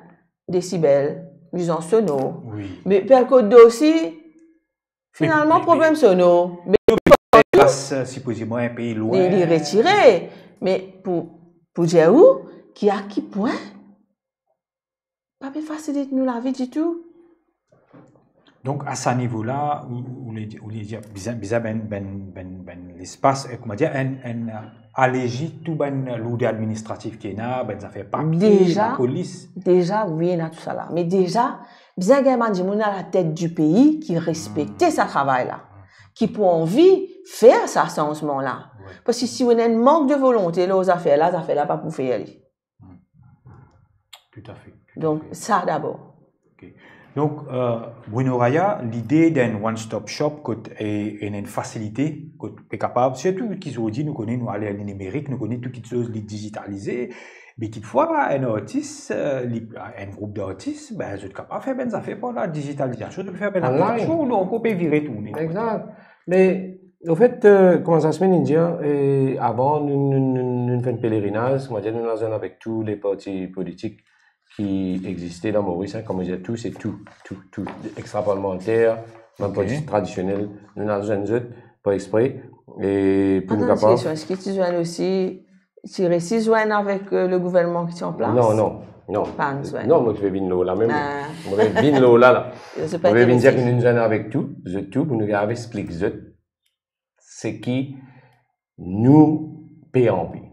desibel, nuizans sonor. Wi. Me per Côte d'Or osi, finalman, me, me, problem sonor. Me plas, euh, sipozeman enpe lwin. Li, li retire. Me pou, pou dir ou, ki a ki pwin, pa pe fasilit nou lavi ditou. Donk, a sa nivo la, ou, ou, ou le, ou le dir, bizin, bizin bann, bann, bann, bann lespas, eh, kouma dir, enn, enn, eh, alezi tou bann lourder administratif ki ena, bann zafer papie, Deza, lapolis. Deza, wi, ena tou sa la. Me deza, bizin gagn bann dimoun a la tet di pei ki respekte Hmm. sa travay la, ki pou anvi fer sa sanzman la. Wi. Parski si ou ena enn mank de volonte lor zafer la, zafer la pa pou fer li. Tout à fait, tout à fait. Donk, sa dabor. Ok. Donk, euh, Bruno Raya, lide d'enn one-stop shop kot, e, ena enn fasilite kot pe kapav, sirtou ki zordi nou kone nou ale nimerik, nou kone tou kitsoz li dizitalize, me kikfwa, enn artis, euh, li, enn group d'artis, ben, zot kapav fer bann zafer par la dizitalizasion, zot fer bann Online. Aplikasion, nou ankor pe vire tourne. Exact. Me, anfet, euh, kouma Jasmine inn dir, e, avan, nou, nou, nou, nou fer enn pelerinaz, kouma dir, nou al zwenn avek tou le parti politik ki existe dan Moris, hein, kouma dir, tou, se tou, tou, tou, extra-parlementaire, mem Ok. Parti tradisionel, nou al zwenn zot, par expre, e pou nou Atann, kapav kestion, eski ti zwenn osi, ti resi zwenn avek, euh, le gouvernman ki ti an plas? Non, non, non. Pa zwenn. Non, mo ti pe vinn lor la mem. Ah. Mo pe vinn lor la, la. Mo pe vinn dir ki nou zwenn avek tou, zot tou, pou nou kapav explik zot seki nou pe anvi.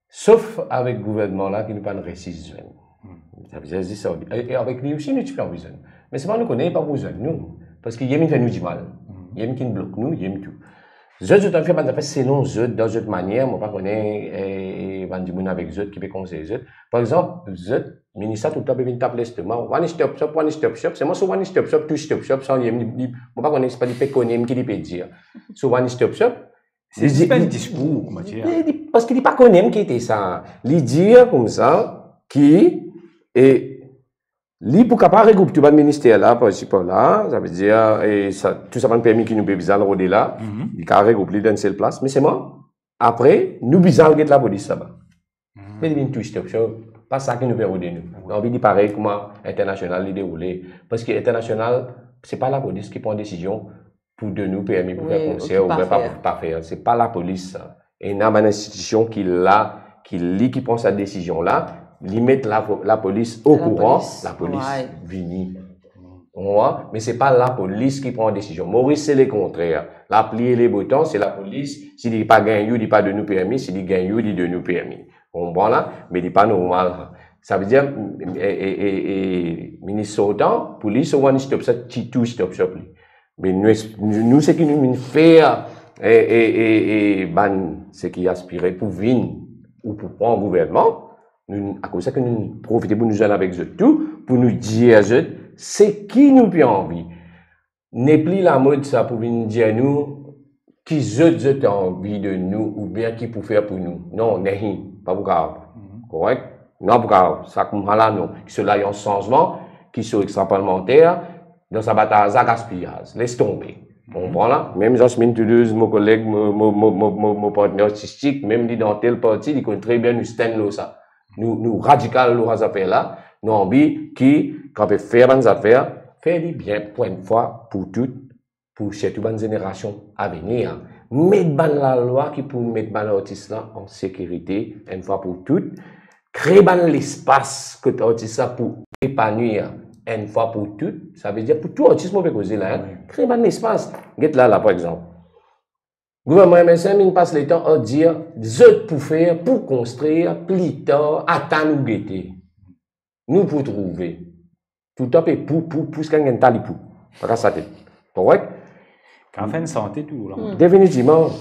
Sof avek gouvernman la ki nou pa'nn resi zwenn. Hmm. Sa ve dir zis sa. E, e avek li osi nou ti pe anvi zwenn. Me selman nou kone li pa pou zwenn nou. Parski li mem fer nou dimal. Hmm. Li mem ki blok nou, li mem tou. Zot, zot anvi fer bann zafer selon zot, dan zot manier, mo pa kone, e, e, bann dimoun avek zot ki pe konsey zot. Par exanp, zot, minis la toultan pe vinn tap lestoma, one stop shop, one stop shop, selman so one stop shop, two stop shop, sa, li, li, mo pa kone, se pa li pe kone mem ki li pe dir. So one stop shop, Se li zis dir, enn li, diskour, kouma dir. Li, li, parski li pa kone mem ki ete sa. Li dir koumsa ki, e, li pou kapav regroup tou bann minister la, par isi, par la, sa ve dir, e, sa, tou sa bann permi ki nou pe bizin al rode la, Mhm. li kapav regroup li dan enn sel plas, me selman, apre, nou bizin al get lapolis laba. Hmm. Me li vinn two stop shop, pa sa ki nou pe rode nou. Nou anvi li parey kouma internasional li deroule. Parski internasional, se pa lapolis ki pran desizion pou donn nou permi pou fer konser oubien pa, pa fer. Se pa lapolis sa. Ena bann institision ki la, ki li ki pran sa desizion la, li met la, lapolis okouran, lapolis, lapolis vini. Ou konpran? Me se pa lapolis ki pran desizion. Moris, se lekontrer. Lapli e lebetan, se lapolis. Si li pa gagn ou, li pa donn ou permi. Si li gagn ou, li donn ou permi. Ou konpran la? Me li pa normal. Sa ve dir, e, e, e, e, minis sortan, pou li, so one stop shop, ti two stop shop li. Me nou, nou, nou, seki nou vinn fer, e, e, e, e, bann, seki aspire pou vinn ou pou pran gouvernman, nou, akoz sa ki nou profite pou nou zwenn avek zot tou, pou nou dir zot seki nou pe anvi. Nepli lamod sa pou vinn dir nou ki zot, zot anvi de nou oubien ki pou fer pou nou. Non, nehn, pa pou kapav. Mhm. Korek? Non, pou kapav. Sa koumsa la, non. Ki so la, ena sanzman, ki so extra-parlementaire, dan sa batay la, gaspiyaz. Les tonbe. Mhm. Ou konpran la? Mem Jasmine Toulouse, mo koleg, mo, mo partner artistik, mem li dan tel parti, li konn tre bien nou stand lor sa. Nou, nou radikal lor sa zafer la. Nou anvi ki, kan pe fer bann zafer, fer li bien pou enn fwa pou tou, pou sirtou bann zenerasion avenir. Met bann lalwa ki pou met bann artis la an sekirite, enn fwa pou tou. Kre bann lespas kot artis la pou epanwir, enn fwa pou tou. Sa ve dir pou tou artis, mo pe koze la, hein. Wi. Kre bann lespas. Get la, la, par exanp. Gouvernman M S M, li pas letan a dir, zot pou fer, pou konstrir, pli tar, atann ou gete. Nou pou trouve. Toultan pe pou, pou, pou, ziska enn ta li pou. Pa kas latet. Korek? Kan fer enn sante tou la. Hmm. Definitivman.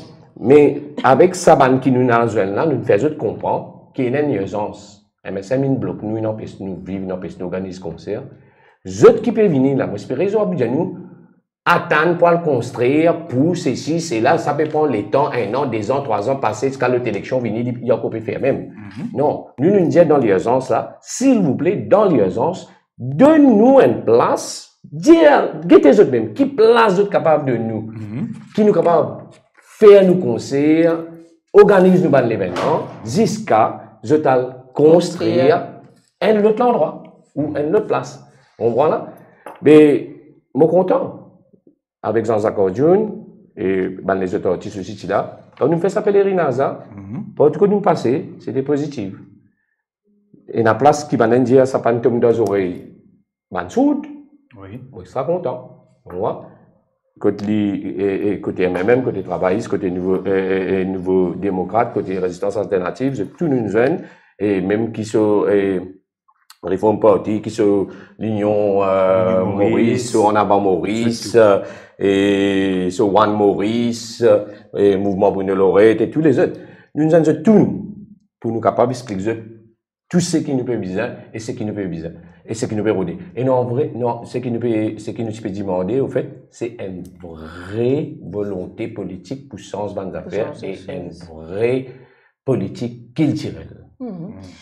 Me avek sa bann ki nou ena zwenn la, nou fer zot konpran ki ena enn irzans. M S M inn blok nou, inn anpes nou viv, inn anpes nou organiz konser. Zot ki pe vini la, mo espere zot ap dir nou, atann pou al konstrir, pou sesi, sela, sa pe pran letan, enn an, de zan, trwa zan pase, ziska lot eleksion vini, li, li ankor pe fer mem. Non, nou, nou dir dan lirzans la, silvouple, dan lirzans, donn nou enn plas, dir, gete zot mem, ki plas zot kapav donn nou, ki nou kapav fer nou konser, organiz nou bann levennman, ziska zot al konstrir enn lot landrwa ou enn lot plas. Ou konpran la? Be, mo kontan avek Jean-Jacques Cordioune e bann lezot artis osi ti la. Kan nou fer sa pelerinaz la, partou kot nou pase, sete pozitif. Ena plas ki bann enn dir sa pa'nn tom dan zorey bann sourd. Wi. Mo extra kontan. Ou konpran? Kot li, e, e, kote M M M, kote Travayis, kote Nouvo, e, e, e, Nouvo Demokrat, kote Rezistans Alternativ, zot tou nou zwenn, e mem ki so, e, Reform Party, ki so Linion, e, Linion Moris, Moris, so Ann Avan Moris, zot tou, e, so One Moris, e, Mouvman Bruno Lorette, e tou lezot. Nou zwenn zot tou, pou nou kapav explik zot tou seki nou pe bizin e seki nou pe bizin e seki nou pe rode. E non, vre, non, seki nou pe, seki nou ti pe dimande, anfet, se enn vre volonte politik pou sanz bann zafer e enn vre politik kiltirel.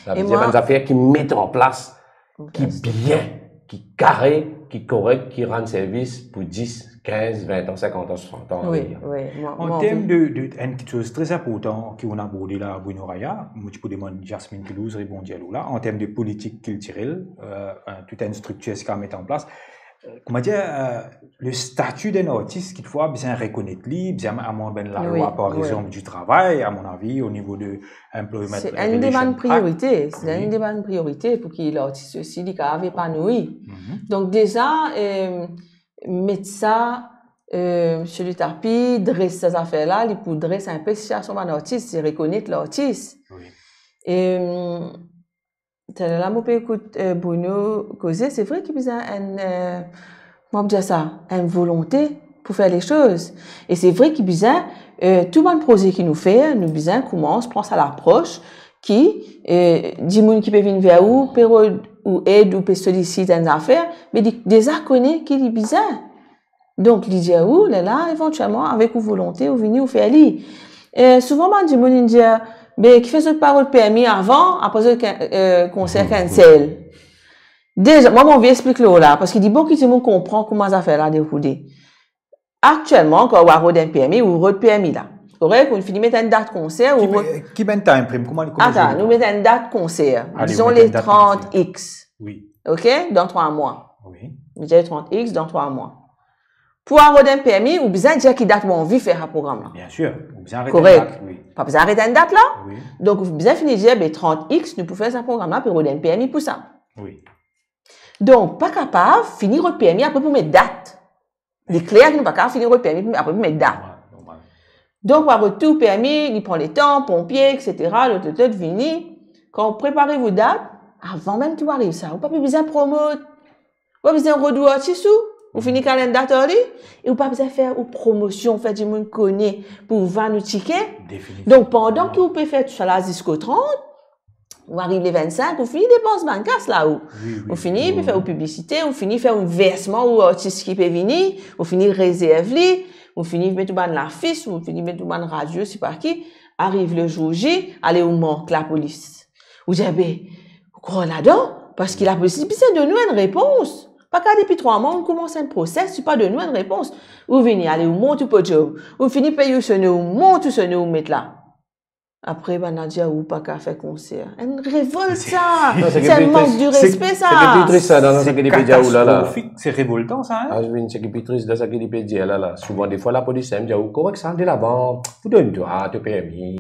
Savedir bann zafer ki met an plas, ki bien, ki kare, ki korek, ki rann servis pou dis, kinz, vin an, sinkant an, swasant an avenir. Wi, wi. An term de, de, enn kiksoz tre inportan ki ou aborde la, Bruno Raya, mo ti pou demann Jasmine Kilouz reponn li la, an term de politik kiltirel, e, e, tou enn striktir ki met an plas. E, kouma dir, e, le stati d'enn artis, kitfwa, bizin rekonet li, bizin amann bann lalwa par Lezonm di Travay, a mon avi, o nivo de Employment Regulation Act. Se enn de bann priorite, se enn de bann priorite pou ki lartis osi, li kapav epanoui. Donk deza, e, met sa, e, sou le tapi, dres sa zafer la, li pou dres inpe sitiasion bann artis, se rekonet lartis. Wi. E, taler la, mo pe ekout, e, Bruno koze, se vre ki bizin enn, e, kouma dir sa, enn volonte pou fer lesoz. E se vre ki bizin, e, tou bann proze ki nou fer, nou bizin koumans pran sa lapros ki, e, dimoun ki pe vinn ver ou, pe rod ou ed ou pe solisit enn zafer, me li deza kone ki li bizin. Donk, li dir ou, lerla, evantielman, avek ou volonte, ou vini, ou fer li. E, souvan, bann dimoun, inn dir, be, kifer zot pa rod permi avan, apre zot, e, konser cancel? Deza, mwa, mo anvi explik lor la, parski li bon ki dimoun konpran kouma zafer la deroule. Aktielman, kan ou al rod enn permi, ou rod permi la. Korek? Ou fini met enn dat konser, ou rod... Ki, ki bann time frame? Kouma, kouma... Atann, nou met enn dat konser. Ale, dizon le trant X. Wi. Ok? Dan trwa mwa. Wi. Nou dir trant X, dan trwa mwa. Pou al rod enn permi, ou bizin dir ki dat ou anvi fer sa program la. Bien sir, ou bizin aret enn dat, wi. Korek. Pa bizin aret enn dat la. Wi. Donk, ou bizin fini dir, be, trant X, nou pou fer sa program la, pe rod enn permi pou sa. Wi. Donk, pa kapav fini rod permi apre pou met dat. Li kler ki nou pa kapav fini rod permi apre pou met dat. Normal, normal. Donk, ou al rod tou permi, li pran letan, ponpie, et cetera, lot, lot, lot, vini. Kan ou prepare ou dat, avan mem ki ou ariv sa, ou pa pe bizin promot. Ou pa bizin rod ou artis ou, ou fini kal enn dat ar li, e ou pa bizin fer ou promosion, fer dimoun kone pou vann ou tike. Definitivman. Donk, pandan ki ou pe fer tou sa la ziska trant, ou ariv le vennsink, ou fini depans bann kas la, ou. Wi, wi. Ou fini pe fer ou piblisite, ou fini fer ou versman ou artis ki pe vini, ou fini rezerv li, ou fini met ou bann lafis, ou fini met ou bann radio, sepa ki, ariv le zour J, ale ou mank lapolis. Ou dir, be, ou krwar ladan, parski lapolis bizin donn ou enn repons. Pa kapav depi trwa mwa, ou koumans enn proses, ou pa donn ou enn repons. Ou vini, ale, ou mont ou podiom. Ou fini pey ou sone, ou mont ou sone, ou met la. Apre, bann la dir, ou pa kapav fer konser. Enn revolt sa! Non, se enn mank de respe sa! Seki pli tris sa, dan sa ki li pe dir ou la la. Se katastwofik, se revoltan sa, hein? Ah, wi, seki pli tris dan sa ki li pe dir la la. Souvan, defwa, lapolis mem dir ou, korek sa, al delavan. Pou donn twa to permi.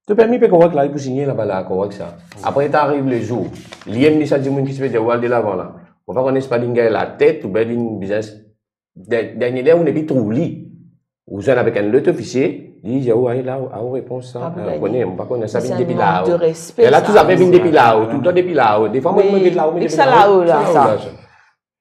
To permi pe korek la, li pou signe laba la, korek sa. Apre, ta ariv le zour. Li enn de sa dimoun ki ti pe dir ou al delavan la. Ou pa kone si pa linn gagn latet, oubien linn bizin, der-, dernie ler, ou nepli trouv li. Ou zwenn avek enn lot ofisie, li dir ou, ale la, ou repons sa. Pa pou gagn. Ou kone, ou pa kone, sa vinn depi lao. Se enn mank de respe sa. E la, tou sa vinn depi lao, toultan depi lao. Defwa, mwa, mwa, depi lao, mwa, depi lao la, sa.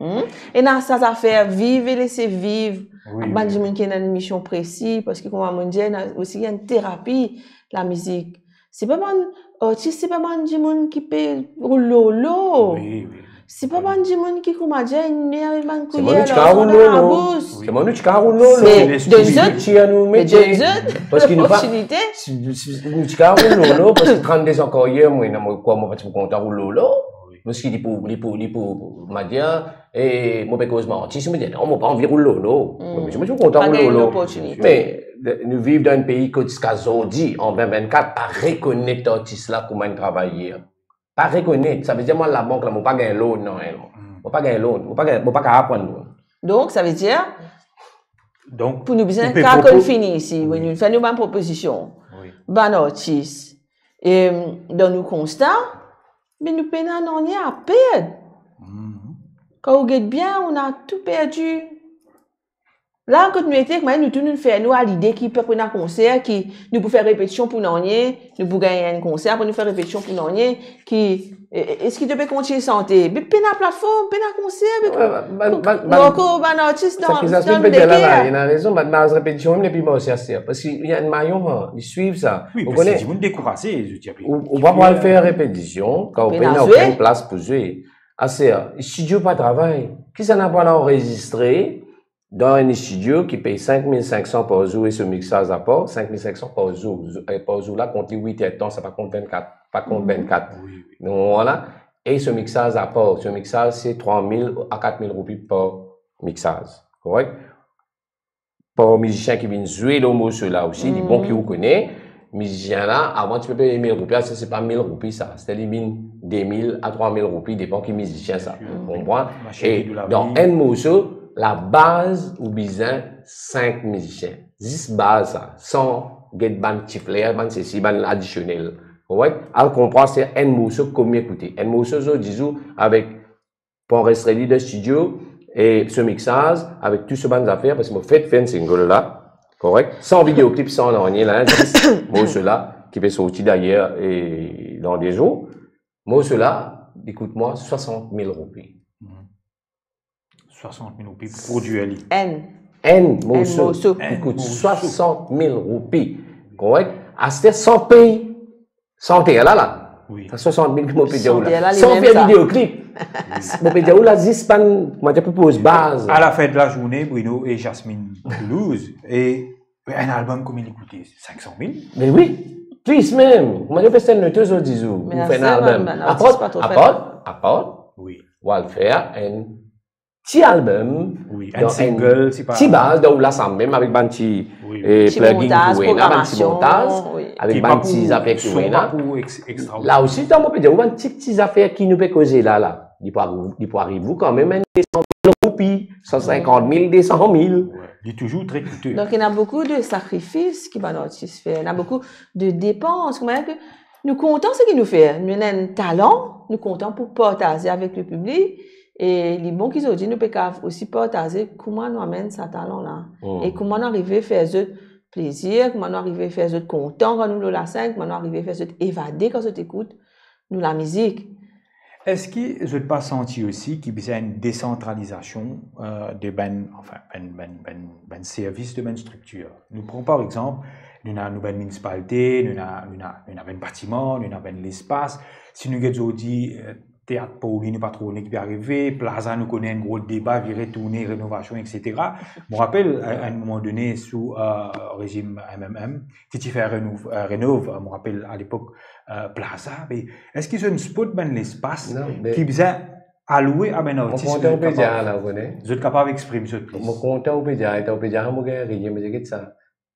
Hmm? Ena sa zafer, viv e lese viv. Wi, bann dimoun ki ena enn mision presi, parski kouma mo dir, ena osi enn terapi, lamizik. Se pa bann artis, se pa bann dimoun ki pe roul lolo. Wi, wi. Se pa bann dimoun ki kouma dir, inn met bann kolyer, larzan dan labous. Se bann nou ti kav roul lolo. Me donn zot, me donn zot loportinite. Si, si, nou ti kav roul lolo, parski trannde an karyer, mwa, mo krwar mo pa ti pou kontan roul lolo. Wi. Parski li pou, li pou, li pou, mo dir, e mo pe koz manti, si mo dir, non, mo pa anvi roul lolo. Mm. Me si mo ti pou kontan roul lolo. Pa gagn loportinite. Me, de, nou viv dan enn pei kot ziska zordi, an vin vinn-kat, pa rekonet artis la kouma enn travayer. Pa rekonet, savedir mwa labank la, mo pa gagn loan, non, non. Mm. Mo pa gagn loan, mo pa gagn, mo pa kav pran loan. Donk, savedir, donk, pou nou bizin, ou pe kar propo-, konn fini isi, wi, nou fer nou bann propozision. Wi. Bann artis, e, dan nou konsta, me nou pena nanye a perd. Mhm. Kan ou get bien, ou ena tou perdi. La, kot nou ete, kouma nou tou nou fer nou a lide ki pa pou ena konser, ki nou pou fer repetision pou nanye, nou pou gagn enn konser, apre nou fer repetision pou nanye, ki, e, e, eski to pe kontign sante? Me pena platform, pena konser, me... Wi, ba-, ba-, ba-, ba-, Marco, bann artis sa dan, ki Jasmine dan pe dir la, la, ena rezon, bann baz repetision mem, epi mo osi aster, parski ena enn mayon, an, li swiv sa. Wi, ou parski kone, dimoun dekouraze, zot dir, ou, ou pa pou al fer repetision, kan ou pena okenn plas pou zwe. Aster, studio pa travay. Kisannla pou al anrezistre dan enn studio ki pey sink mil sink san par zour e so mixaz apar, sink mil sink san par zour, zo-, e par zour la kont li wit er tan, sa pa kont vinn-kat, pa kont vinn-kat. Wi, wi. Nou, vwala. E so mixaz apar, so mixaz se trwa mil a kat mil roupi par mixaz. Korek? Par mizisien ki vinn zwe lor morso la osi, li bon ki ou kone, mizisien la, avan ti pe peye mil roupi, aster se pa mil roupi sa, aster li vinn de mil a trwa mil roupi, depan ki mizisien sa. Ou konpran? E dan enn morso, labaz ou bizin sink mizisien. Zis baz sa, san get bann ti fler, bann sesi, bann adisionel. Korek? Al konpran se enn morso konbien koute. Enn morso zordi zour avek pou anrestre li dan studio, e so mixaz, avek tou so bann zafer, parski mo fek fer enn single la, korek? San videoklip, san nanye la, zis morso la, ki pe sorti dayer, e, dan de zour. Morso la, li kout mwa swasant mil roupi. Mhm. Swasant mil roupi pou prodwir li. Enn. Enn morso. Enn morso. Li kout swasant mil roupi. Korek? Aster san pey. Santer la, la. Wi. Sa swasant mil ki mo pe dir ou la. Santer la, li mem sa. San fer videoklip. Mo pe dir ou la, zis bann, mo dir pou poz baz. A lafin de lazourne, Bruno e Jasmine Toulouse, e enn album konbien li koute? Sink san mil? Me wi. Plis mem. Mo dir, festival nou tou zordi zour, pou fer enn album. Apart, apart, apart, wi, ou al fer enn ti album, wi, enn single, ti baz, dan ou la sa mem avek bann ti, wi, wi, e, ti plugin montaz, ki ou ena, bann ti programasion, montaz, wi, avek bann ti zafer ki ou ena. Ki pa pou, son pa pou ex-, extraordiner. La osi, dan mo pe dir ou, bann ti, ti zafer ki nou pe koze la, la. Li pou ariv, li pou ariv ou kanmem enn de san mil roupi, san sinkant mil, de san mil. Wi, li touzour tre koute. Donk, ena boukou de sakrifis ki bann artis fer, ena boukou de depans, kouma ke nou kontan seki nou fer, nou ena enn talan, nou kontan pou partaze avek lepiblik, e li bon ki zordi nou pe kav osi partaze kouma nou amenn sa talan la, e kouma nou arive fer zot plezir, kouma nou arive fer zot kontan kan nou lor lasenn, kouma nou arive fer zot evade kan zot ekout nou lamizik. Eski zot pa santi osi ki bizin enn desantralizasion, eh, de bann, anfin, bann, bann, bann, bann servis, de bann striktir? Nou pran par exanp, nou ena nou bann minisipalite, nou ena, nou ena, nou ena bann batiman, nou ena bann lespas. Si nou get zordi, eh, teat Pauli, nou pa tro kone ki pe arive, Plaza, nou kone enn gro deba, vire tourne, renovasion, et cetera. Mo rapel, a, a enn moman done, sou, eh, rezim M M M, ki ti fer renov-, eh, renov, eh, mo rapel, alepok, eh, Plaza, me eski zot inn spot bann lespas ki bizin aloue a bann artis pou zot kapav, zot kapav exprim zot plis? Mo kontan ou pe dir, ou pe dir, ah, mo gagn rien, me get sa.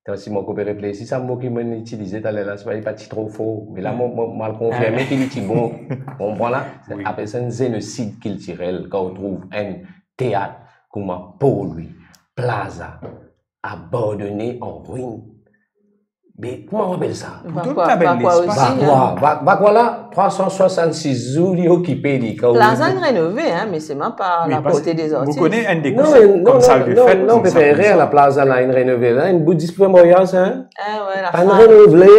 Atann, si mo pe reflesi, sa mo ki mo'nn itilize taler la, se pa, li pa ti tro for. Me la, mo, mo, mo al konfirme ki li ti bon. Ou konpran la? Wi. Apel sa enn zenosid kiltirel, kan ou trouv enn teat kouma Pauli, Plaza, abandone, an ruin. Me kouma ou apel sa? Pourtan, Vakwa, ta bel Vakwa lespas. Osi, hein. Vakwa, Va-, Vakwa la, trwa san swasannsis zour, li okipe li, kan ou... Plaza inn renove, hein, me selman pa laporte de zartis. Wi, parski ou kone enn de... Non, koze, non, koumsa, non, le non, fet, non, koumsa, pe fer erer, la Plaza la inn renove la, inn bout zis pou fer maryaz, hein. Ah, ouais, la... Pa'nn renove la,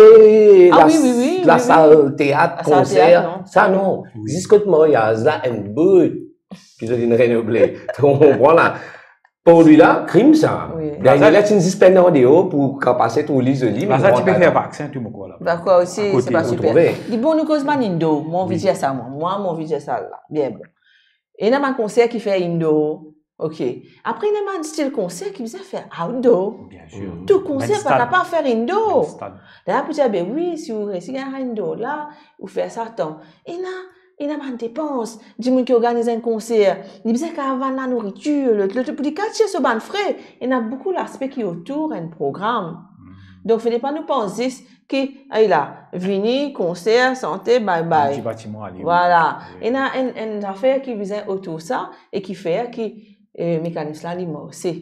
ah, wi, wi, wi, lasal teat, lasal konser, teat, non. Sa, non. Wi. Zis kot maryaz la, enn bout ki zot inn renove. Ou konpran la? Pou li la, krim sa. Wi. Danie la ti zis pena andeor pou kapab pase trouv li zoli, me Laza ti pe fer vaksin tou, mo krwar la. Dakor osi, se pa siper. Li bon, nou koz bann indo, mo anvi dir sa, mwa, mwa, mo anvi dir sa la. Bien bon. Ena bann konser ki fer indo, ok. Apre, ena bann stil konser ki bizin fer outdoor. Bien sir. Tou konser pa kapav fer indo. Bann stad. La, pou dir, be wi, si ou resi gagn indo la, ou fer sa tan. Ena, ena bann depans. Dimoun ki organiz enn konser, li bizin kav bann lanouritir, lot, lot, pou li kav tir so bann fre. Ena boukou laspe ki otour enn program. Donk, fode pa nou pans zis ki, ay la, vini, konser, sante, bye bye. Ti batiman, ale. Vwala. Wi. Ena enn, enn zafer ki bizin otour sa e ki fer ki, eh, mekanis la, li marse.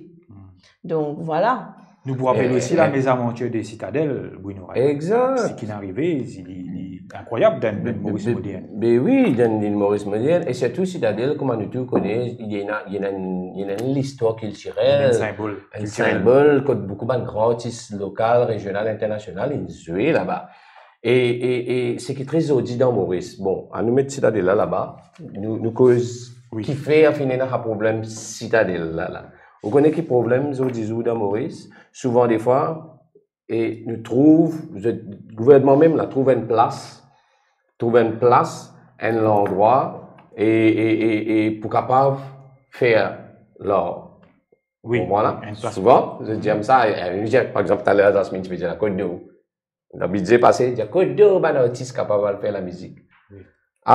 Donk, vwala. Nou pou rapel osi la mezavantir de Sitadel, Bruno Raya. Egzak. Seki arive, li, li inkrwayab dan, dan Moris modern. Be wi, dan Moris modern, e sirtou Sitadel, kouma nou tou kone, li ena, li ena enn, li ena enn listwar kiltirel, enn sinbol kiltirel, kot boukou bann gran artis lokal, rezional, internasional, inn zwe laba. E, e, e seki tre zordi dan Moris. Bon, anou met Sitadel la laba, nou, nou koz kifer finn ena problem Sitadel la, la. Ou kone ki problem zordi zour dan Moris? Souvan defwa, e nou trouv, zot, gouvernman mem la trouv enn plas, trouv enn plas, enn landrwa, e, e, e, e pou kapav fer lar. Wi, konpran la? Enn plas. Souvan, zot dir sa, e, e, par exanp, taler Jasmine ti pe dir la, kot do. Dan bidze pase, dir kot do bann artis kapav al fer lamizik. Wi.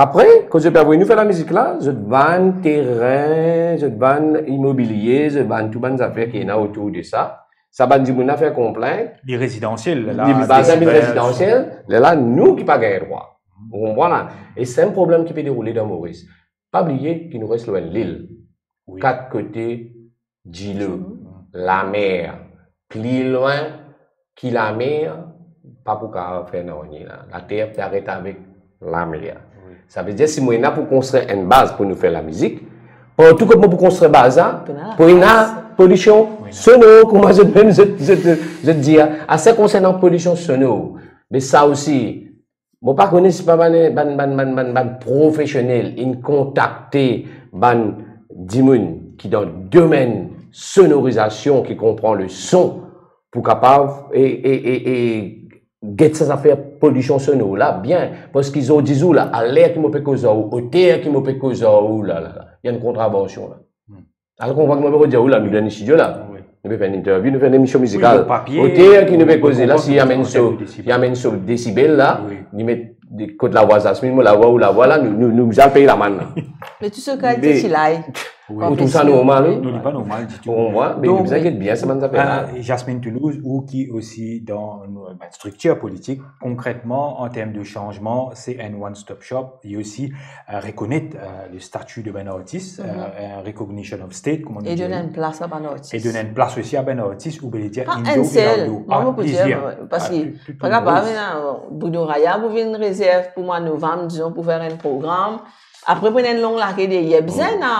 Apre, kot zot pe avoy nou fer lamizik la, zot vann terin, zot vann imobilie, zot vann tou bann zafer ki ena otour de sa. Sa bann dimoun la fer konplint. Li rezidansiel, li bazin rezidansiel, lerla nou ki pa gagn drwa. Ou konpran la? E se enn problem ki pe deroule dan Moris. Pa bliye ki nou res lor enn lil. Wi. Kat kote dilo, lamer. Pli lwin ki lamer, pa pou kapav fer nanye la. Later pe aret avek lamer. Wi. Savedir, si mo ena pou konstrir enn baz pou nou fer lamizik, partou kot mo pou konstrir baz la, pou ena polision sonor, kouma zot mem zot, zot, zot dir. Ase konsernan polision sonor, me sa osi, mo pa kone si pa bann, bann, bann, bann, bann, bann profesionel inn kontakte bann dimoun ki dan domenn sonorizasion, ki konpran le son, pou kapav e, e, e, e get sa zafer polision sonor la bien, parski zordi zour la, aler ki mo pe koz ar ou, oter ki mo pe koz ar ou la, la, la, ena enn kontravansion la. Hmm. Alor, konpran ki mo pe dir ou la, nou dan studio la. Wi. Nou pe fer enn interview, nou fer enn emision mizikal. Wi, lor papie, oter ki nou pe koze la, si li amenn so, si li amenn so desibel la, wi, li met de, kot lavwa Jasmine, mo lavwa, ou lavwa la, nou, nou, nou bizin al pey lamann la. Me tou sa kalite ti lay. Wi. Ou trouv sa normal, wi? Non, li pa normal ditou. Pou mwa, me nou bizin get bien sa bann zafer la. Donk, euh, Jasmine Toulouse, ou ki osi dan, euh, ben, striktir politik, konkretman, an term de sanzman, se enn one-stop shop, li osi, euh, rekonet, euh, le stati de bann artis, euh, euh, recognition of state, kouma nou dir. E donn enn plas a bann artis. E donn enn plas osi a bann artis, ou bele dir indo e outdoor. Pa enn sel, mwa, mo pou dir, plizier. Parski, pa kapav, Bruno Raya pou vinn rezerv pou mwa novanm, dizon, pou fer enn program. Apre, pou enn long lake deryer, bizin ena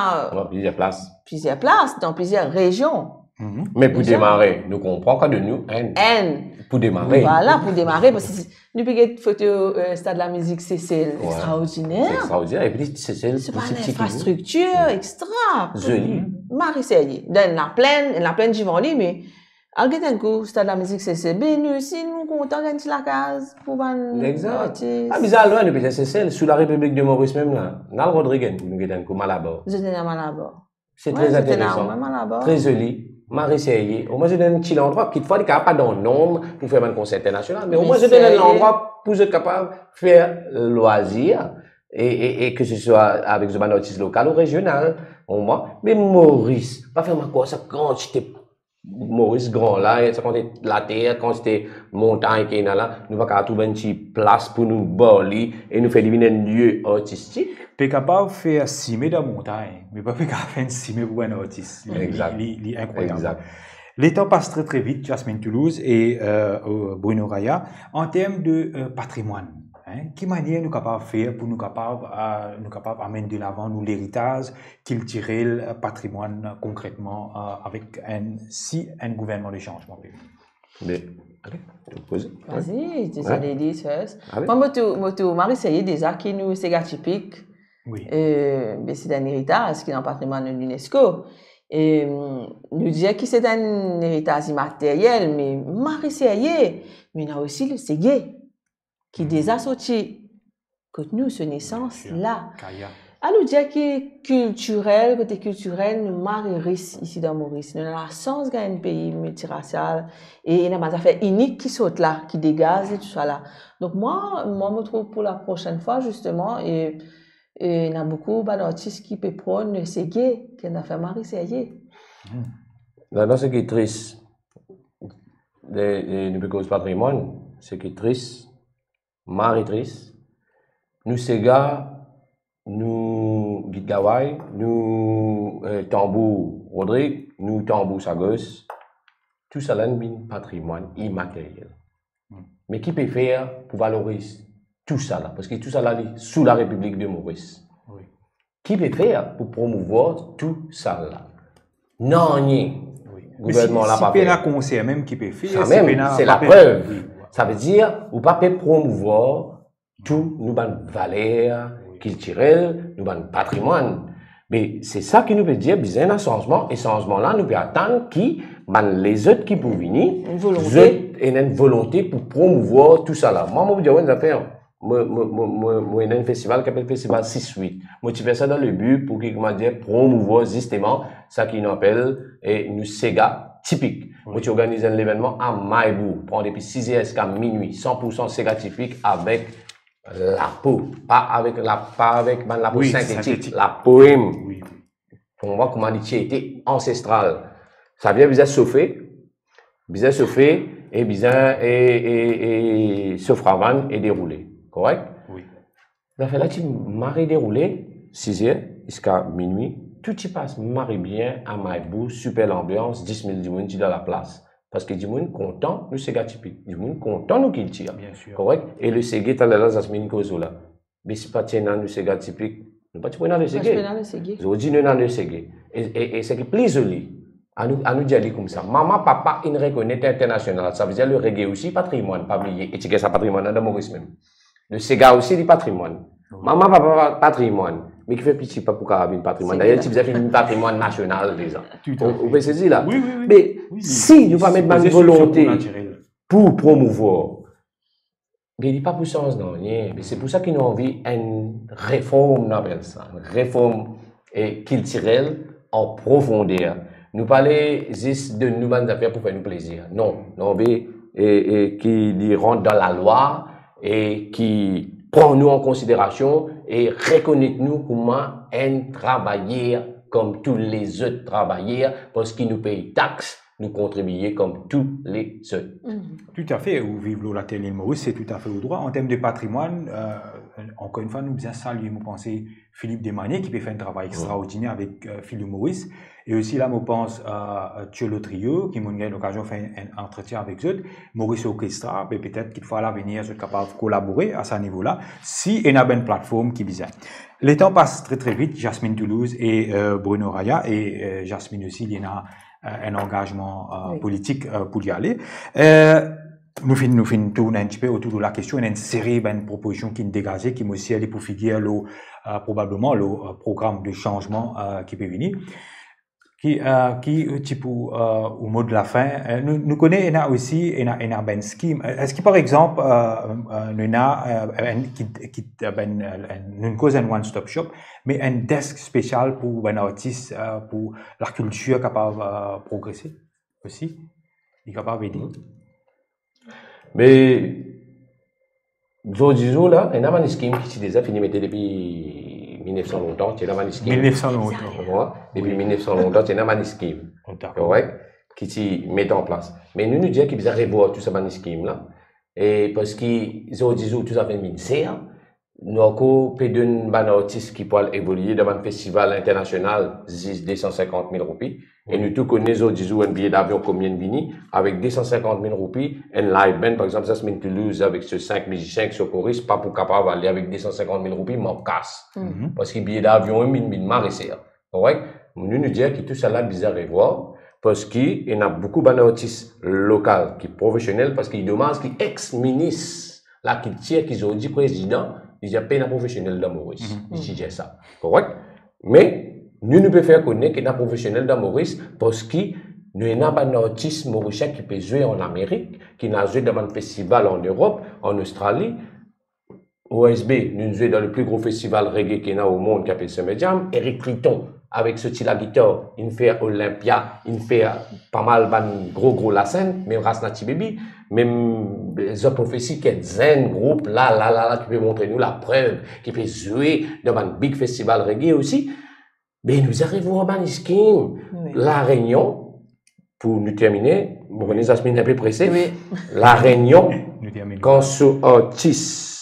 plizier plas. Plizier plas, dan plizier rezion. Mhm. Me pou demare, nou konpran kan donn nou enn. Enn. Pou demare. Vwala, pou demare, parski si nou pe get foto, euh, Stad Lamizik Sesel, extraordiner. Se extraordiner. Epi Sesel, se pa enn infrastriktir extra. Zoli. Mari serye. Dan ena plenn, ena plenn divan li, me al get enn kou Stad Lamizik Sesel. Be nou osi, nou kontan gagn ti lakaz pou bann artis. Egzak. Pa bizin al lwin, nou pe dir Sesel, sou Larepiblik de Moris mem la. Nou al Rodrig enn kou, nou get enn kou Malabar. Zot ena Malabar. Se tre interesan, tre zoli, mari serye. Omwin zot ena enn ti landrwa, kitfwa li kapav pa dan nonm pou fer bann konser internasional, me omwin zot ena enn landrwa pou zot kapav fer lwazir, e, e, e ke se swa avek zot bann artis lokal ou rezional, omwin. Me Moris, pa fer mwa krwar sa kantite Moris gran la, sa kantite later, kantite montagn ki ena la, nou pa kapav trouv enn ti plas pou nou bar li e nou fer li vinn enn lie artistik. Pe kapav fer sime dan montagn, me pa pe kapav fer enn sime pou bann artis. Li, li, li inkrwayab. Letan pas tre, tre vit, Jasmine Toulouse e, euh, euh, Bruno Raya, an term de, euh, patrimwann, hein, ki manier nou kapav fer pou nou kapav, euh, nou kapav amenn delavan nou leritaz kiltirel, euh, patrimwann, euh, konkretman, euh, avek enn, si enn gouvernman de sanzman pe vini. Me, ale, poze. Vas-y, dis a ladies first. Mwa, mo tou, mo tou, mari serye deza ki nou sega tipik. Wi. Euh, be se enn leritaz ki dan patrimwann UNESCO. E, nou dir ki se enn eritaz imateryel, me mari serye, me ena osi le sege, ki deza sorti kot nou, so nesans la. Anou dir ki kiltirel, kote kiltirel, nou mari ris isi dan Moris. Nou ena lasans gagn enn pei miltirasial, e ena bann zafer inik ki sort la, ki degaz e tousala. Donk mwa, mwa, mo trouv pou la prosenn fwa, zisteman, e, e ena boukou bann artis ki pe pran le sege, ki ena fer mari serye. La, dan seki tris, de, de, nou pe koz patrimwann, seki tris, mari tris, nou sega, nou git laway, nou, eh, tanbour Rodrig, nou tanbour Sagos, tousala inn vinn patrimwann imateryel. Me ki pe fer pou valoriz tousala? Parski tousala li sou la Repiblik de Moris. Ki pe fer pou promouvwar tousala? Nanye. Gouvernman la pa fer. Si pena konser mem ki pe fer, sa mem, se laprev. Savedir, ou pa pe promouvwar tou nou bann valer kiltirel, nou bann patrimwann. Me se sa ki nou pe dir, bizin ena sanzman, e sanzman la, nou pe atann ki bann lezot ki pou vini, zot ena enn volonte pou promouvwar tousala. Mwa, mo pou dir enn zafer, mo, mo, mo, mo, mo ena enn festival ki apel Festival sis wit. Mo ti fer sa dan le bi pou ki, koumadir, promouvwar zisteman sa ki nou apel, e, nou sega tipik. Mo ti organiz enn levennman a Maybou, pran depi siz er ziska minwi, san pou san sega tipik avek lapo, pa avek la, pa avek bann lapo sintetik, lapo mem. Pou mwa, kouma li ti ete ansestral. Savedir bizin sofe, bizin sofe, e bizin, e, e, e sof ravann e deroule. Korek? Zafer la ti mari deroule, siz er ziska minwi, tou ti pas mari bien, a Maybou, siper lanbians, dis mil dimoun ti dan laplas. Parski dimoun kontan nou sega tipik, dimoun kontan nou kiltir. Korek? E le sege, taler la, Jasmine koz la. Me si pa ti ena nou sega tipik, nou pa ti pou ena le sege. Zordi nou ena le sege. E, e, e seki pli zoli, anou, anou dir li koumsa. Mama, papa inn rekonet internasional. Savedir le rege osi patrimwann, pa bliye. E ti gagn sa patrimwann la dan Moris mem. Le sega osi li patrimwann. Mama, papa, pa-, patrimwann. Me kifer piti pa pou kapav vinn patrimwann? Dayer, ti bizin vinn patrimwann nasional deza. Ou, ou pe sezi la? Me si nou pa met bann volonte pou promouvwar, me li pa pou sanz nanye. Me se pou sa ki nou anvi enn reform, nou apel sa, enn reform, e, kiltirel an profonder. Nou pa le zis donn nou bann zafer pou fer nou plezir. Non, nou anvi, e, e, ki li rant dan lalwa e ki pran nou an konsiderasion e rekonet nou kouma enn travayer kom tou lezot travayer, parski nou pey tax, nou kontribie kom tou lezot. Toutafe, ou viv lor later lil Moris, se toutafe ou drwa. An term de patrimwann, e, ankor enn fwa, nou bizin salie, mo panse, Philippe Desmanié, ki pe fer enn travay extraordiner avek, e, Fil de Moris. E osi la, mo pans, e, Tiolo Trio, ki mo'nn gagn lokazion fer enn, enn antretien avek zot, Moris Orchestra, me petet ki fwa lavenir, zot kapav kolabore a sa nivo la, si ena bann platform ki bizin. Letan pas tre, tre vit, Jasmine Toulouse e, e, Bruno Raya, e, e, Jasmine osi, li ena, e, enn angazman, e, politik, e, pou li ale. E, nou finn, nou finn tourn enn tipe otour de la kestion, ena enn seri bann propozision ki'nn degaze, ki mo sir li pou figir lor, e, probableman lor, e, program de sanzman, e, ki pe vini. Ki, e, ki ti pou, e, ou mo de lafin, e, nou, nou kone ena osi, ena, ena bann skim. E, eski par exanp, e, e, nou ena, e, enn ki, ki, e, bann, e, enn, nou koz enn one stop shop, me enn desk spesial pou bann artis, e, pou lakiltir kapav, e, progrese osi? Li kapav ede. Me zordi zour la, ena bann skim ki ti deza fini mete depi mil nef san lontan, ti ena bann skim. Mil nef san lontan. Wi. Depi mil nef san lontan, ti ena bann skim. Dakor. Korek? Ki ti met an plas. Me nou, nou dir ki bizin revwar tou sa bann skim la. E parski zordi zour tou zafer vinn ser, nou ankor pe donn bann artis ki pou al evolie dan bann festival internasional zis de san sinkant mil roupi. E nou tou kone zordi zour enn biye davion konbien vini, avek de san sinkant mil roupi, enn live band, par exanp, Jasmine Toulouse avek so sink mizisien, ek so koris, pa pou kapav ale avek de san sinkant mil roupi, mankas. Parski biye davion, vinn, vinn mari ser. Korek? Nou, nou dir ki tou sala bizin revwar, parski ena boukou bann artis lokal ki profesionel, parski domaz ki ex-minis lakiltir, ki zordi prezidan, li dir pena profesionel dan Moris. Li ti dir sa. Korek? Me, nou, nou pe fer kone ki ena profesionel dan Moris, parski nou ena bann artis morisien ki pe zwe an Amerik, ki ena zwe dan bann festival an Erop, an Ostrali. O S B, nou zwe dan le pli gro festival reggae ki ena o mond, ki apel Summer Jam. Eric Criton, avek so ti lagitar, inn fer Olympia, inn fer pa mal bann gro, gro lasenn, mem Ras Nati Baby, mem, eh, The Prophecy, ki enn zenn group la, la, la, la, ki pe montre nou laprev, ki pe zwe dan bann big festival reggae osi. Be nou ariv ar bann skim. Wi. La Rényon, pou nou termine, mo kone Jasmine enpe prese. Wi. La Rényon, nou termine, kan so artis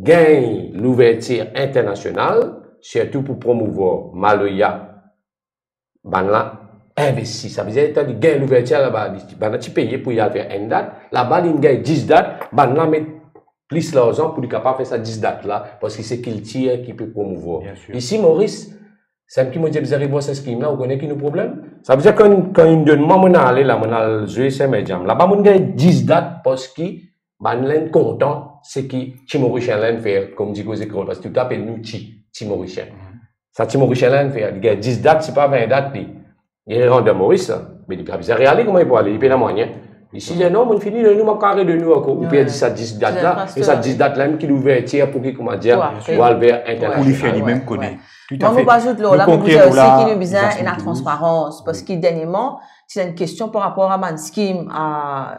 gagn louvertir internasional, sirtou pou promouvwar maloya, bannla investi. Savedir, kan li gagn louvertir laba, li, bannla ti peye pou li al fer enn dat, laba li gagn dis dat, bannla met plis larzan pou li kapav fer sa dis dat la, parski se kiltir ki pe promouvwar. Bien sir. Isi Moris, seki mo dir, bizin ariv ar sa skim la, ou kone ki nou problem? Savedir, kan, kan inn donn mwa, mo ale la, mo al zwe Summer Jam. Laba, mo gagn dis dat, parski bann la kontan, seki ti Morisien la fer, kouma dir koze kreol, parski tou apel nou ti, ti Morisien. Mhm. Sa ti Morisien la fer, li gagn dis dat, sipa vin dat li. Li rant dan Moris la, me li pa bizin ale, kouma li pou ale, li pena mwayin. Isi, li dir, "Non, mo'nn fini, donn nou, mo kapav donn nou ankor." Ou perdi sa dis dat la, e sa dis dat la mem ki louvertir pou ki, kouma dir, pou al ver internasional. Pou li fer limem kone. Wi. Tou afe. Mwa, mo pa azout lor la, mo pou dir osi ki nou bizin ena transparans, parski dernierman, ti ena enn kestion par rapor a bann skim a,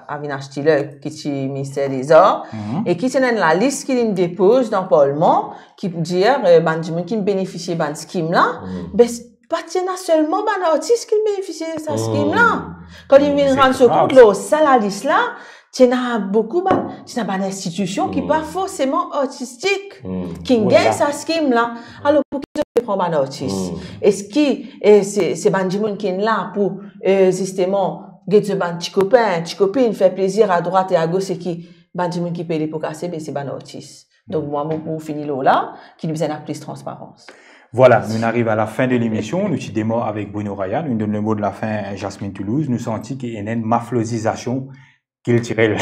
a Avinash Tilleur, ki ti Minister Dezar, e ki ti ena enn lalis ki linn depoz dan Parlman, ki pou dir, eh, bann dimoun ki benefisie bann skim la, be, pa ti ena selman bann artis ki benefisie sa skim la. Kan li vinn rann so kont lor sa lalis la, ti ena boukou bann, ti ena bann institision ki pa forseman artistik, ki gagn sa skim la. Alor, pou ki zot pe pran bann artis? Eski, eh, se, se bann dimoun ki ena la pou, eh, zisteman, get zot bann ti kopin, ti kopinn, fer plezir adrwat e agos, e ki bann dimoun ki peye le po kase, be se bann artis. Donk, mwa, mo pou fini lor la, ki nou bizin ena plis transparans. Vwala, nou ariv a lafin de lemision. Nou ti demar avek Bruno Raya, nou donn lemo de lafin Jasmine Toulouse. Nou santi ki ena enn maflozizasion kiltirel,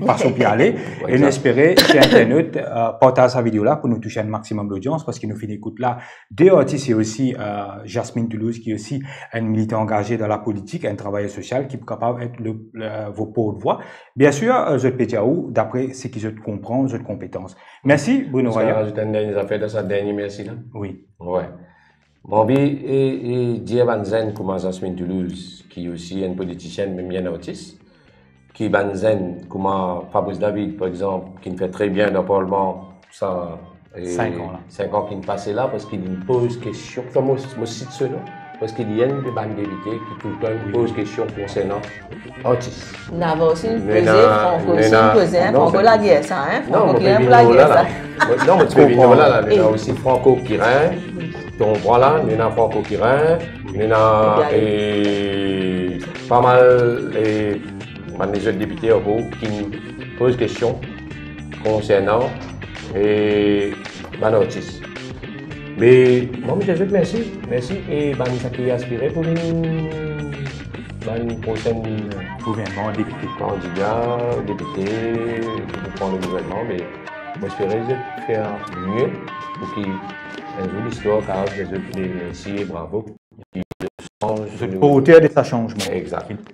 fason pe ale. E nou espere ki internot, eh, partaz sa video la pou nou touche enn maximum lodians, parski nou finn ekout la de artis e osi, eh, Jasmine Toulouse, ki osi enn militan angaze dan lapolitik, enn travayer sosial, ki pou kapav et le, le, vo portvwa. Bien sir, eh, zot pe dir ou, dapre seki zot konpran, zot konpetans. Mersi, Bruno Raya. Mo azout enn dernie zafer dan sa dernie mersi la. Wi. Wi. Mo anvi, e, e, dir bann zenn kouma Jasmine Toulouse, ki osi enn politisienn, mem li enn artis, ki bann zenn kouma Fabrice David, par exanp, ki finn fer tre bien dan Parlman, sa, e, sink an la. Sink an ki pase la, parski li poz kestion, kan mo, mo sit so non, parski li enn de bann depite ki toultan poz kestion konsernan artis. Nou ena osi, nou ena, Franco osi, nou ena, poze, non, Franco lager sa, hein? Non, Franco mo pe vinn lor la, la. Mo, non, mo ti pe vinn lor la, la. Nou ena osi Franco Kirin. Donk, vwala, nou ena Franco Kirin, nou ena, e, pa mal, e, bann lezot depite ankor ki poz kestion konsernan, e, bann artis. Me, mwa, mo dir zot mersi, mersi, e bann seki aspire pou vinn bann prosenn gouvernman, depite, kandida, depite, pou pran le gouvernman, me mo espere zot fer mie pou ki enn zour listwar kapav dir zot mersi e bravo. Zot porter de sa sanzman. Exact.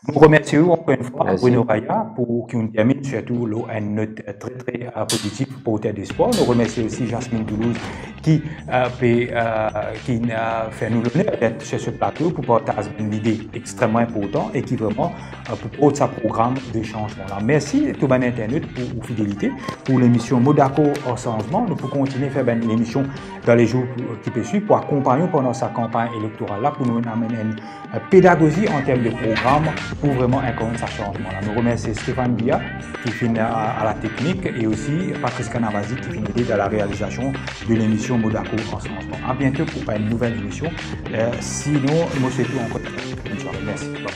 Nou remersi ou ankor enn fwa, Bruno Raya, pou ki nou terminn sirtou lor enn not tre, tre, eh, pozitif, porter despwar. Nou remersi osi Jasmine Toulouse ki, eh, pe, eh, ki, eh, fer nou loner d'et sur ce plateau pou partaz bann lide extreman inportan e ki vreman, eh, pou port sa program de sanzman la. Mersi tou bann internot pou, pou fidelite, pou lemision Mo Dakor ar Sanzman. Nou pou kontigne fer bann lemision dan le zour ki pe swiv pou akonpagn ou pandan sa kanpagn elektoral la, pou nou amenn enn, eh, pedagozi an term de program pou vreman inkarn sa sanzman la. Nou remersi Stéphane Bia ki finn a, a la teknik e osi Patrice Canavazzi ki finn ede dan la realizasion de lemision Mo Dakor ar Sanzman. A biento pou enn nouvel lemision. Eh, sinon, mo swet ou ankor enn bonn sware. Mersi. Bye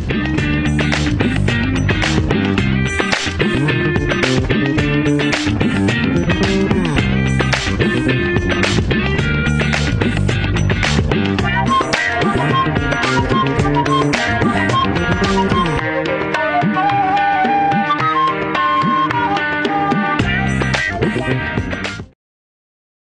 bye.